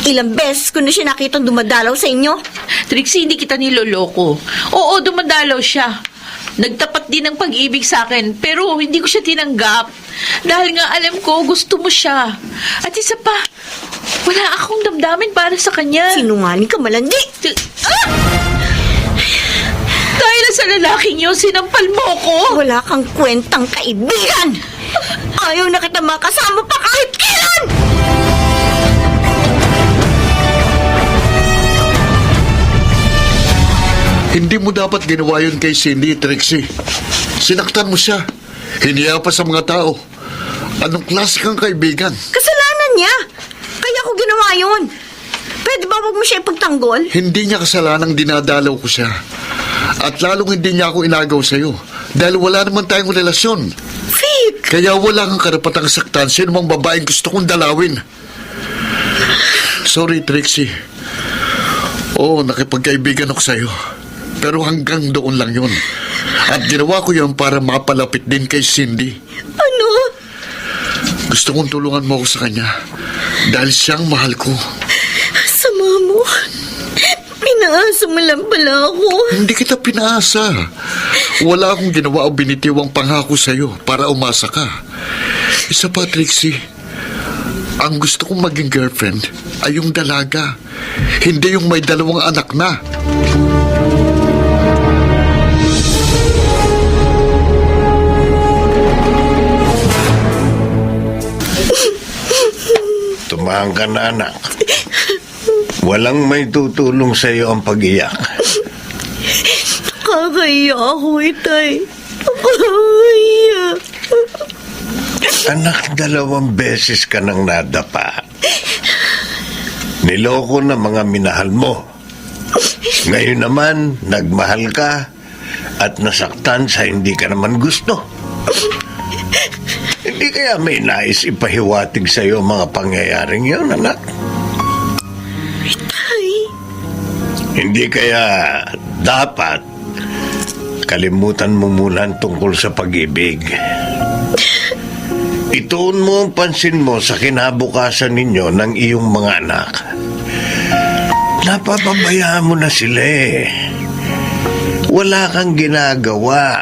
S6: Ilang beses ko na siya nakitang dumadalaw sa inyo.
S5: Trixie, hindi kita niloloko. Oo, dumadalaw siya. Nagtapat din ng pag-ibig sa akin, pero hindi ko siya tinanggap. Dahil nga alam ko, gusto mo siya. At isa pa, wala akong damdamin para sa kanya.
S6: Sinungaling ka malandi.
S5: Ah! Dahil sa lalaking yun, sinampal mo ko.
S6: Wala kang kwentang kaibigan. Ayaw na kita makasama pa kahit kailan.
S4: Hindi mo dapat ginawa yun kay Cindy, Trixie. Sinaktan mo siya. Hiniya pa sa mga tao. Anong klase kang kaibigan?
S6: Kasalanan niya. Kaya ko ginawa yun. Pwede ba wag mo siya ipagtanggol?
S4: Hindi niya kasalanang dinadalaw ko siya. At lalong hindi niya ako inagaw sa'yo. Dahil wala naman tayong relasyon.
S6: Vic!
S4: Kaya wala kang karapatang saktan sino mang babaeng gusto kong dalawin. Sorry, Trixie. Oo, nakipagkaibigan ako sa'yo. Pero hanggang doon lang yun. At ginawa ko yun para mapalapit din kay Cindy.
S6: Ano?
S4: Gusto kong tulungan mo ako sa kanya. Dahil siyang mahal ko.
S6: Sama mo. Pinaasa mo lang pala ako.
S4: Hindi kita pinaasa. Wala akong ginawa o binitiwang pangako sa'yo para umasa ka. Isa pa, Trixie. Ang gusto kong maging girlfriend ay yung dalaga. Hindi yung may 2 anak na.
S3: Tumahan ka na, anak. Walang may tutulong sa iyo ang pag-iyak.
S6: Nakakaiya ako, Itay. Nakakaiya.
S3: Anak, 2 beses ka nang nadapa. Niloko na mga minahal mo. Ngayon naman, nagmahal ka at nasaktan sa hindi ka naman gusto. Hindi kaya may nais ipahiwatig sa iyo mga pangyayaring yun, anak?
S6: Itay.
S3: Hindi kaya dapat kalimutan mo muna ang tungkol sa pag-ibig. Ituon mo ang pansin mo sa kinabukasan ninyo ng iyong mga anak. Napapabayaan mo na sila eh. Wala kang ginagawa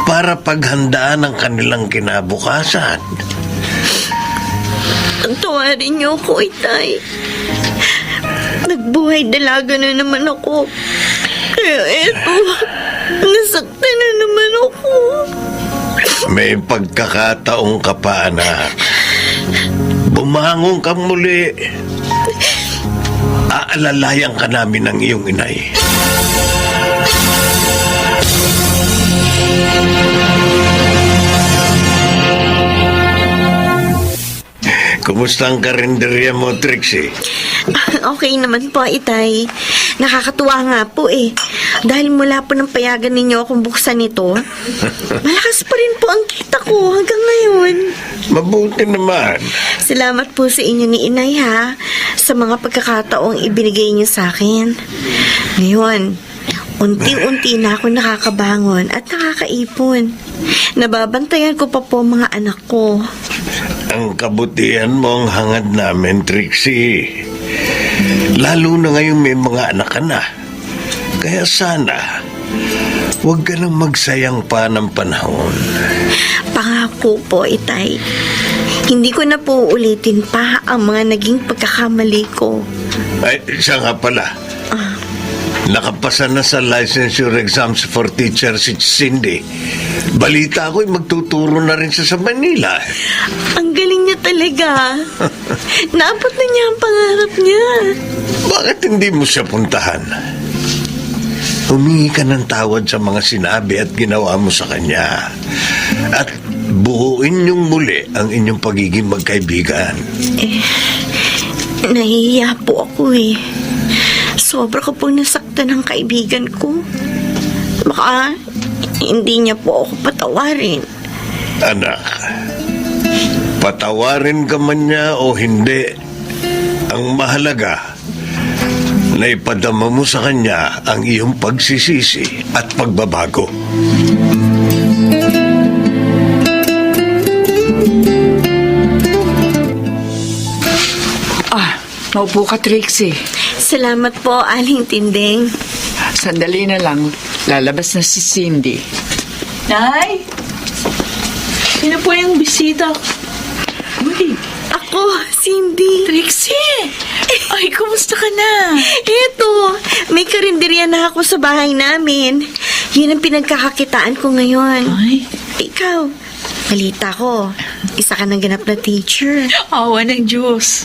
S3: para paghandaan ang kanilang kinabukasan.
S6: Tawarin niyo ako, Itay. Nagbuhay dalaga na naman ako. Kaya eto, nasaktan na naman ako.
S3: May pagkakataong ka pa, anak. Bumangon kang muli. Aalalayan ka namin ng iyong inay. Kumusta ang karinderya mo, Trixie?
S6: Okay naman po, Itay. Nakakatuwa nga po eh. Dahil mula po ng payagan ninyo akong buksan ito, malakas pa rin po ang kita ko hanggang ngayon.
S3: Mabuti naman.
S6: Salamat po sa inyo ni Inay ha, sa mga pagkakataong ibinigay niyo sa akin. Ngayon, unti-unti na ako nakakabangon at nakakaipon. Nababantayan ko pa po ang mga anak ko.
S3: Ang kabutihan mo ang hangad namin, Trixie. Lalo na ngayong may mga anak ka na. Kaya sana, huwag ka nang magsayang pa ng panahon.
S6: Pangako po, Itay. Hindi ko na po ulitin pa ang mga naging pagkakamali ko.
S3: Ay, siya nga pala. Nakapasa na sa licensure exams for teacher si Cindy. Balita ko'y magtuturo na rin siya sa Manila.
S6: Ang galing niya talaga. Naabot na niya ang pangarap niya.
S3: Bakit hindi mo siya puntahan? Humingi ka ng tawad sa mga sinabi at ginawa mo sa kanya. At buuin niyong muli ang inyong pagiging magkaibigan.
S6: Nahihiya po ako eh. Sobra ko pong nasaktan ng kaibigan ko. Baka hindi niya po ako patawarin.
S3: Anak, patawarin ka man niya o hindi, ang mahalaga, naipadama mo sa kanya ang iyong pagsisisi at pagbabago.
S1: Maupo ka, Trixie.
S6: Salamat po, Aling Tinding.
S1: Sandali na lang. Lalabas na si Cindy.
S5: Nay? Sino po yung bisita? Uy,
S6: Ako, Cindy.
S5: Trixie! Ay, kumusta ka na?
S6: Eto, may karinderya na ako sa bahay namin. Yun ang pinagkakakitaan ko ngayon.
S5: Ay,
S6: Ikaw, balita ko, isa ka ng ganap na teacher.
S5: awa ng Diyos.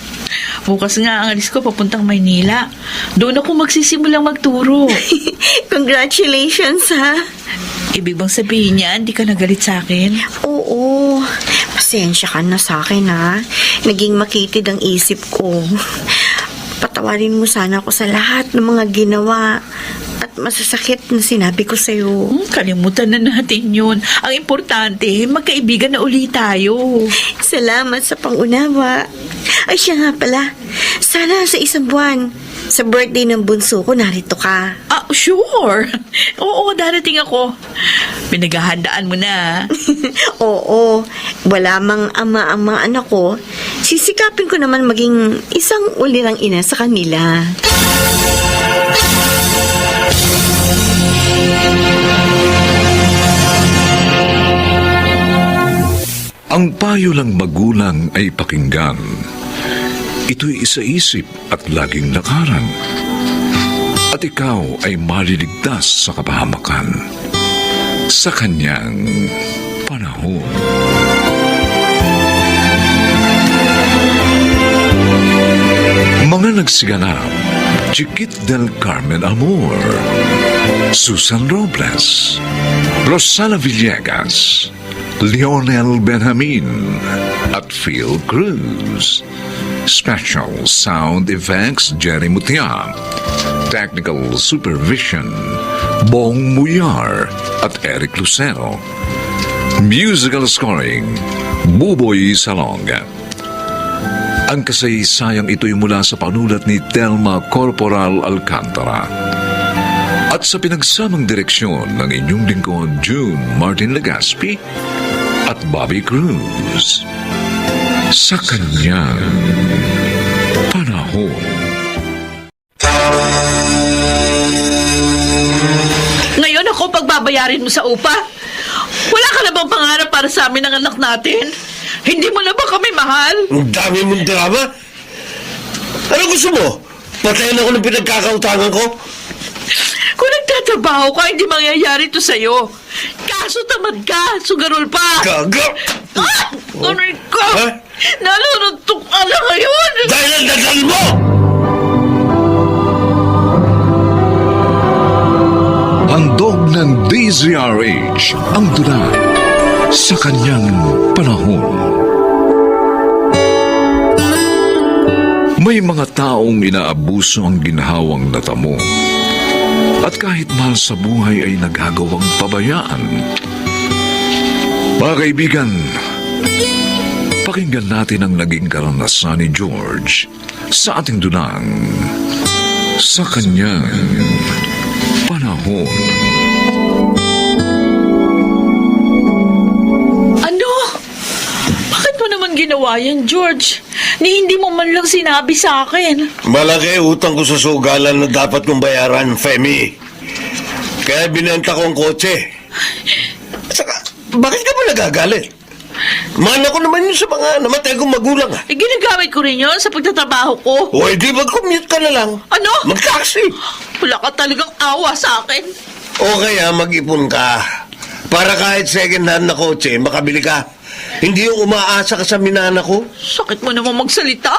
S5: Bukas nga ang alis ko papuntang Maynila. Doon ako magsisimulang magturo.
S6: Congratulations, ha?
S5: Ibig bang sabihin niya, hindi ka nagalit sa akin?
S6: Oo, pasensya ka na sa akin, ha? Naging makitid ang isip ko. Patawarin mo sana ako sa lahat ng mga ginawa at masasakit na sinabi ko sa'yo.
S5: Kalimutan na natin yun. Ang importante, magkaibigan na uli tayo.
S6: Salamat sa pangunawa. Ay, siya nga pala. Sana sa isang buwan, sa birthday ng bunso ko, narito ka.
S5: Ah, sure. Oo, darating ako. Pinaghahandaan mo na.
S6: Oo, wala mang ama ang mga anak ko. Sisikapin ko naman maging isang ulirang ina sa kanila.
S2: Ang payo lang magulang ay pakinggan. Ito'y isaisip at laging lakaran. At ikaw ay maliligtas sa kapahamakan sa kanyang panahon. Mga nagsiganap, Chiquit del Carmen Amor, Susan Robles, Rosana Villegas, Lionel Benjamin at Phil Cruz. Special Sound Effects Jerry Mutia. Technical Supervision Bong Muyar at Eric Lucero. Musical Scoring Buboy Salonga. Ang kasaysayang ito'y mula sa panulat ni Telma Corporal Alcantara. At sa pinagsamang direksyon ng inyong lingkod June Martin Legaspi at Bobby Cruz. Sa kanyang panahon.
S5: Ngayon ako pagbabayarin mo sa upa? Wala ka na bang pangarap para sa amin ng anak natin? Hindi mo na ba kami mahal?
S3: Ang dami mong drama. Ano gusto mo? Patayin ako ng pinagkakautangan ko?
S5: Kung nagtatrabaho ka, hindi mangyayari to sa'yo. Kaso tamad ka, sugarol pa.
S3: Gaga!
S5: Ah! Tunay ka!
S3: Ha?
S5: Naluluntok ka na ngayon!
S3: Dahil ang dasal mo!
S2: Handog ng DZRH ang tula sa kanyang panahon. May mga taong inaabuso ang ginhawang natamo. At kahit mahal sa buhay ay nagagawang pabayaan. Mga kaibigan, pakinggan natin ang naging karanasan ni George sa ating dunang sa kanyang panahon.
S5: Ano? Bakit mo naman ginawa ginawa yan, George? Ni hindi mo man lang sinabi sa akin.
S3: Malaki utang ko sa sugalan na dapat kong bayaran, Femi. Kaya binenta ko ang kotse. Saka, bakit ka ba nagagalit? Mana ko naman yun sa mga namatay kong magulang.
S5: Eh, ginagamit ko rin yun sa pagtatrabaho ko.
S3: O, di mag-commute ka na lang.
S5: Ano?
S3: Mag-taxi.
S5: Wala ka talagang awa sa akin.
S3: O kaya mag-ipon ka. Para kahit second hand na kotse, makabili ka. Hindi yung umaasa ka sa minana ko.
S5: Sakit mo naman magsalita.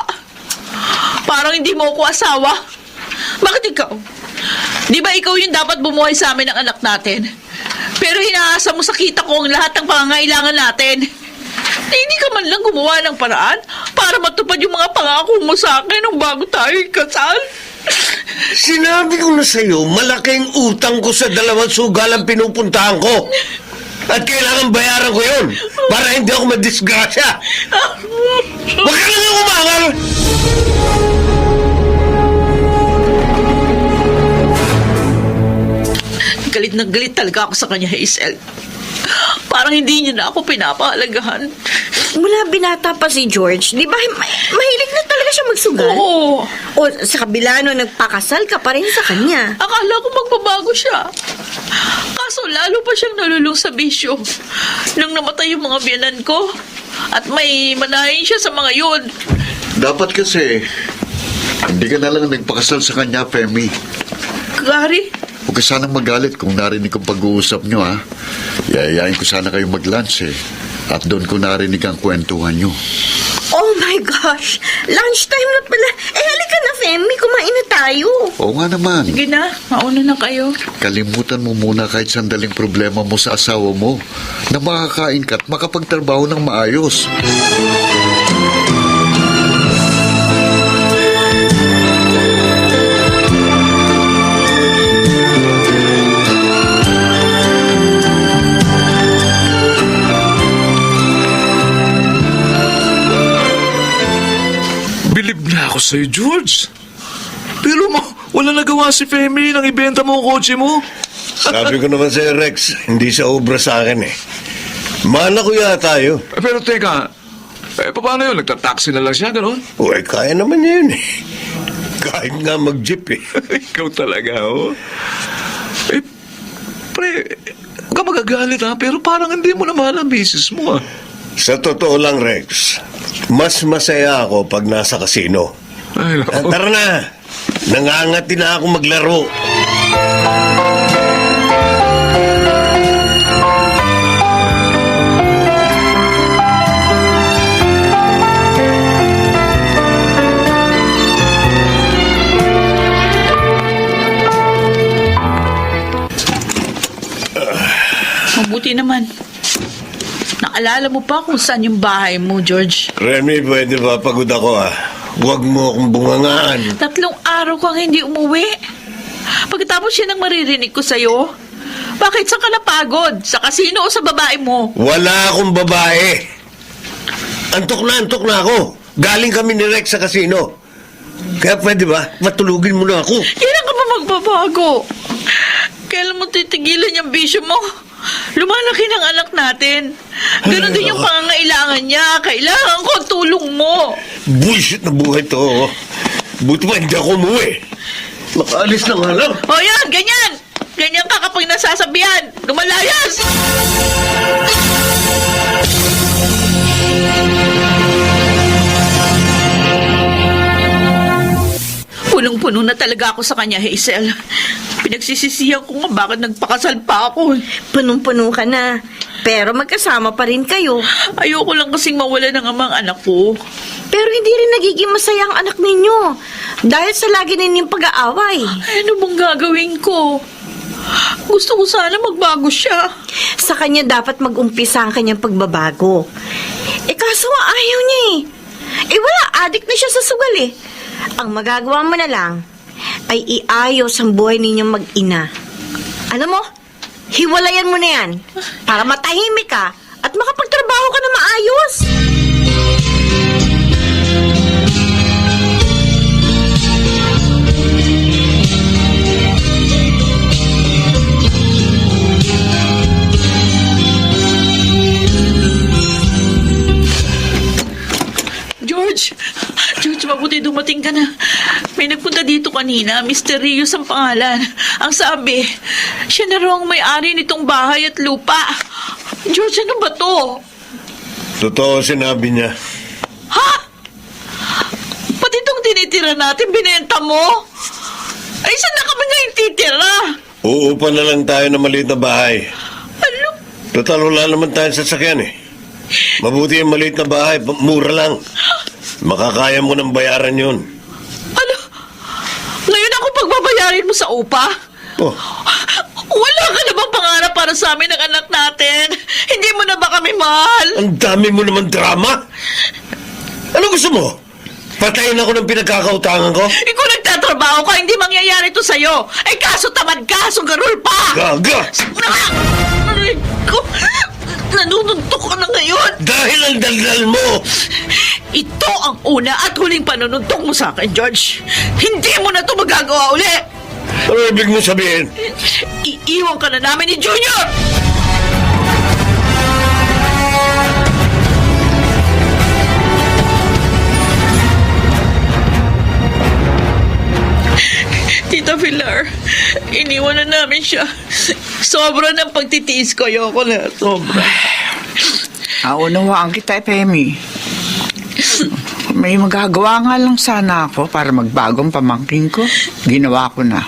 S5: Parang hindi mo ako asawa. Bakit ikaw? Di ba ikaw yung dapat bumuhay sa amin ng anak natin? Pero hinaasa mo sa kita ko ang lahat ng pangangailangan natin. Hindi ka man lang gumawa ng paraan para matupad yung mga pangako mo sa akin nung bago tayo ikasal.
S3: Sinabi ko na sa'yo, malaking utang ko sa dalawang sugalang pinupuntahan ko. At kailangan bayaran ko yun para hindi ako madisgrasya. Huwag ka lang umangal!
S5: Galit na galit talaga ako sa kanya, Hazel. Parang hindi niya na ako pinapahalagahan.
S6: Mula binata pa si George, di ba mahilig na talaga siya magsugal?
S5: Oo.
S6: O sa kabila no, nagpakasal ka pa rin sa kanya.
S5: Akala ko magbabago siya. Kaso lalo pa siyang nalulung sa bisyo. Nang namatay yung mga biyanan ko. At may manahin siya sa mga yun.
S4: Dapat kasi, hindi ka na lang nagpakasal sa kanya, Femi.
S5: Gary,
S4: Huwag ka sanang magalit kung narinig ang pag-uusap nyo, ha? Yayayain ko sana kayo mag-lunch, eh. At doon ko narinig ang kwentuhan nyo.
S6: Oh my gosh! Lunchtime na pala. Eh, halika na, Femi. Kumain na tayo.
S4: Oo nga naman.
S5: sige na. Mauna na kayo.
S4: Kalimutan mo muna kahit sandaling problema mo sa asawa mo na makakain ka at makapagtrabaho ng maayos.
S2: Bilib na ako sa'yo, George. Pero wala nagawa si Femi nang ibenta mo ang kotse mo.
S3: Sabi ko naman sa'yo, Rex, hindi sa obra sa akin eh. Mana ko yata yun.
S2: Pero teka, paano yun? Nagtataksi na lang siya, gano'n?
S3: Uy, kaya naman niya yun eh. Kahit nga mag-jeep eh.
S2: Ikaw talaga, oh. Eh, pre, huwag ka magagalit, ha? Pero parang hindi mo na mahal ang misis mo, ha?
S3: Sa totoo lang, Rex, mas masaya ako pag nasa kasino.
S2: Ay, naku.
S3: Tara na! Nangangati na ako maglaro.
S5: Mabuti naman. Naalala mo pa kung saan yung bahay mo, George?
S3: Remy, pwede ba pagod ako ah? Huwag mo akong bungangaan.
S5: 3 araw kang hindi umuwi. Pagkatapos yan ang maririnig ko sa'yo. Bakit saan ka napagod? Sa kasino o sa babae mo?
S3: Wala akong babae. Antok na ako. Galing kami ni Rex sa kasino. Kaya pwede ba? Matulugin mo na ako.
S5: Kailan ka ba magbabago? Kailan mo titigilan yung bisyo mo? Lumalaki ng anak natin. Ganon din yung pangangailangan niya. Kailangan ko ang tulong mo.
S3: Bullshit na buhay to. Oh. Buti ba hindi ako umuwi? Makaalis na nga lang.
S5: O yan, ganyan. Ganyan ka kapag nasasabihan. Lumalayas! Punong-puno na talaga ako sa kanya, Hazel. Pinagsisisihan ko nga bakit nagpakasal pa ako.
S6: Punong-puno ka na. Pero magkasama pa rin kayo.
S5: Ayoko lang kasing mawala ng amang anak ko.
S6: Pero hindi rin nagiging masaya ang anak ninyo. Dahil sa lagi ninyong pag-aaway.
S5: Ay, ano bang gagawin ko? Gusto ko sana magbago siya.
S6: Sa kanya dapat mag-umpisa ang kanyang pagbabago. Kaso ayaw niya eh. Wala, adik na siya sa sugal eh. Ang magagawa mo na lang ay iayos ang buhay ninyong mag-ina. Alam mo, hiwalayan mo na yan para matahimik ka at makapagtrabaho ka na maayos.
S5: kanina, Mysterious ang pangalan. Ang sabi, siya na raw ang may-ari nitong bahay at lupa. George, ano ba to?
S3: Totoo sinabi niya.
S5: Ha? Pati itong tinitira natin, binenta mo? Ay, saan na kami ngayon titira?
S3: Uupa na lang tayo ng maliit na bahay.
S5: Ano?
S3: Total, wala naman tayong sasakyan eh. Mabuti yung maliit na bahay, mura lang. Makakaya mo ng bayaran yun.
S5: Ano? Ngayon ako pagbabayarin mo sa upa?
S3: Oh,
S5: Wala ka na bang pangarap para sa amin ng anak natin? Hindi mo na ba kami mahal?
S3: ang dami mo naman drama. Ano gusto mo? Patayin ako ng pinagkakautangan ko?
S5: Ikaw nagtatrabaho ka, hindi mangyayari to sa'yo. Ay kaso tamad ka, sugarol pa!
S3: Gaga!
S5: Aray ko, nanununtok ka na ngayon.
S3: Dahil ang daldal mo!
S5: Ito ang una at huling panununtok mo sa akin, George. Hindi mo na ito magagawa uli.
S3: Ano ibig mo sabihin?
S5: Iiwan ka na namin ni Junior! Tita Pilar, iniwan na namin siya. Sobra ng pagtitiis ko. Ayoko na. Sobra.
S1: Naunawaan kita, Femi. May magagawa nga lang sana ako para magbagong pamangkin ko. Ginawa ko na.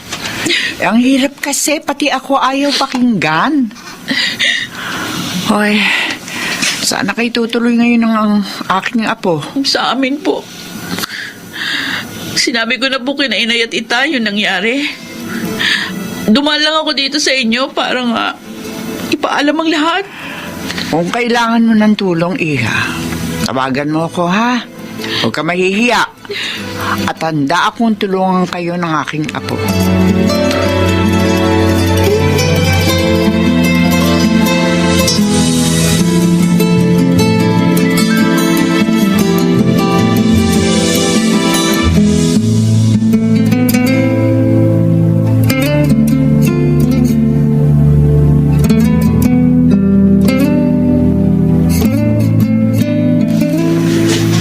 S1: Ang hirap kasi, pati ako ayaw pakinggan. Hoy, sana kayo tutuloy ngayon ng aking apo.
S5: Sa amin po. Sinabi ko na po kina inay at ita yung nangyari. Dumaan lang ako dito sa inyo para nga ipaalam ang lahat.
S1: Kung kailangan mo ng tulong, Iha, tawagan mo ako, ha? Huwag ka mahihiya. At handa akong tulungan kayo ng aking apo.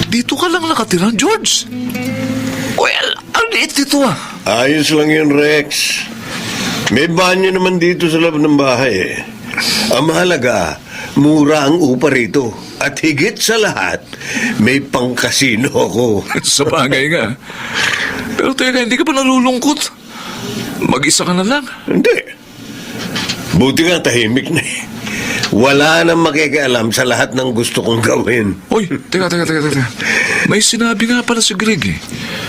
S2: Dito ka lang nakatira, George. Well, ang liit dito ah.
S3: Ayos lang yun, Rex. May banyo naman dito sa loob ng bahay eh. Ang mahalaga, mura ang upa rito. At higit sa lahat, may pangkasino ako.
S2: Sa bagay nga. Pero teka, hindi ka ba nalulungkot? Mag-isa ka na lang.
S3: Hindi. Buti nga tahimik na eh. Wala nang makikialam sa lahat ng gusto kong gawin.
S2: Uy, teka. May sinabi nga pala si Greg eh.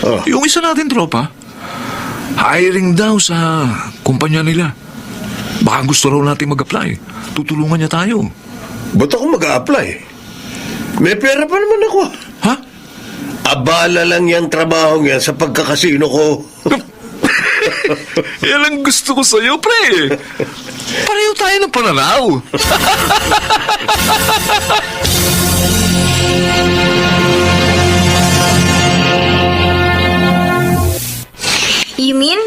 S3: Oh.
S2: Yung isa natin tropa, hiring daw sa kumpanya nila. Baka gusto raw natin mag-apply. Tutulungan niya tayo.
S3: Ba't ako mag-a-apply? May pera pa naman ako.
S2: Ha?
S3: Abala lang yung trabaho niya sa pagkakasino ko.
S2: Yan ang gusto ko sa'yo, pre. Pareho tayo ng pananaw.
S6: You mean,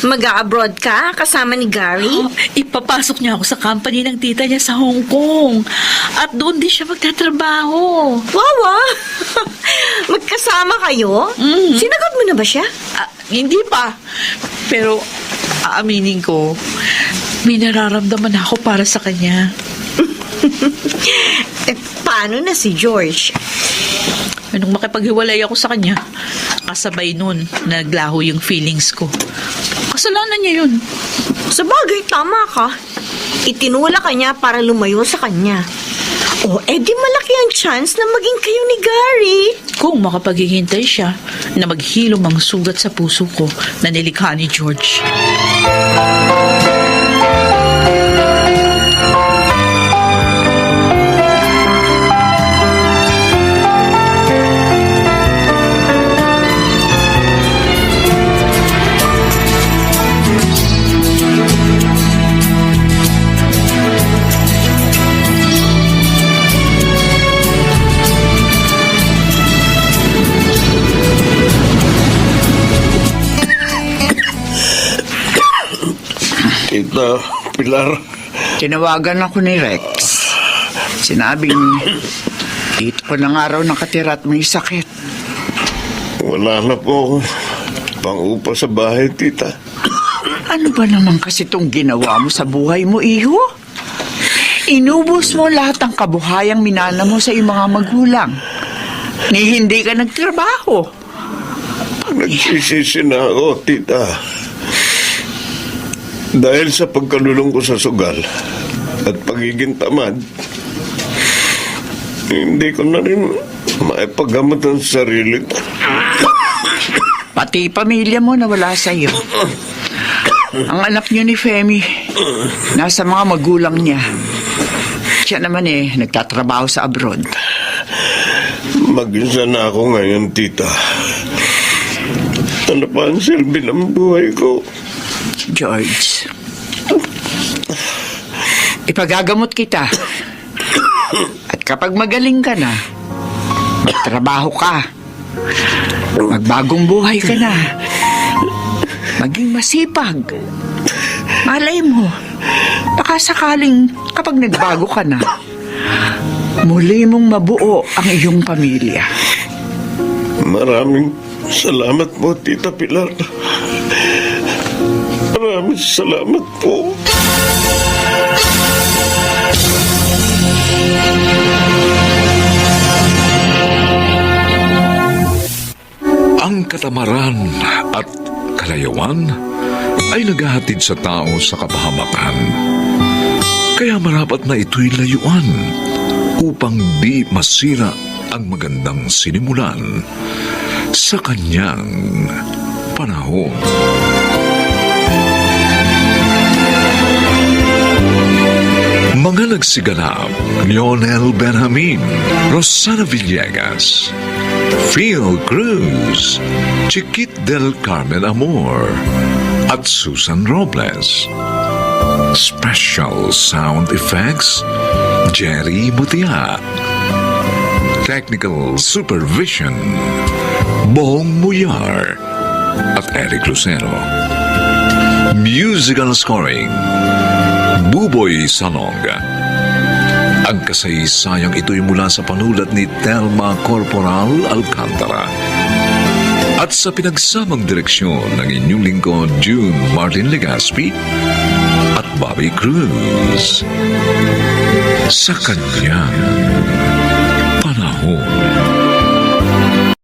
S6: mag-a-abroad ka kasama ni Gary?
S5: Ipapasok niya ako sa company ng tita niya sa Hong Kong. At doon din siya magtatrabaho.
S6: Wawa! Magkasama kayo? Sinagot mo na ba siya?
S5: Hindi pa. Pero aaminin ko, may nararamdaman ako para sa kanya.
S6: Paano na si George?
S5: Nung makipaghiwalay ako sa kanya, kasabay nun, naglaho yung feelings ko. Kasalanan niya yun.
S6: Sa bagay, tama ka. Itinula ka niya para lumayo sa kanya. O, edi malaki ang chance na maging kayo ni Gary.
S5: Kung makapaghihintay siya na maghilom ang sugat sa puso ko na nilikha ni George.
S3: Tita Pilar,
S1: Tinawagan ako ni Rex. Sinabing, dito ko na nga raw nakatira at may sakit.
S3: wala na po ako. pang-upa sa bahay, tita.
S1: Ano ba naman kasi itong ginawa mo sa buhay mo, iho? Inubos mo lahat ng kabuhayang minana mo sa iyong mga magulang. Ni hindi ka nagtrabaho.
S3: Nagsisisi na ako, tita. Dahil sa pagkalulong ko sa sugal at pagiging tamad, hindi ko na rin maipagamot ang sarili ko.
S1: Pati pamilya mo nawala sa iyo. Ang anak niyo ni Femi, nasa mga magulang niya. Siya naman nagtatrabaho sa abroad.
S3: Mag-isa na ako ngayon, tita. Ano pa ang silbi ng buhay ko?
S1: George, ipagagamot kita. At kapag magaling ka na, magtrabaho ka, magbagong buhay ka na, maging masipag. Malay mo, baka sakaling kapag nagbago ka na, muli mong mabuo ang iyong pamilya.
S3: Maraming salamat po, Tita Pilar. Maraming salamat po.
S2: Ang katamaran at kalayawan ay naghahatid sa tao sa kapahamakan. Kaya marapat na ito'y layuan upang di masira ang magandang sinimulan sa kanyang panahon. Mga nagsiganap: Lionel Benjamin, Rosana Villegas, Phil Cruz, Chiquit del Carmen Amor, at Susan Robles. Special sound effects, Jerry Mutia. Technical supervision, Bong Muyar at Eric Lucero. Musical scoring, Buboy Salong. Ang kasaysayang ito'y mula sa panulat ni Telma Corporal Alcantara at sa pinagsamang direksyon ng inyong lingkod June Martin Legaspi at Bobby Cruz. Sa kanyang panahon.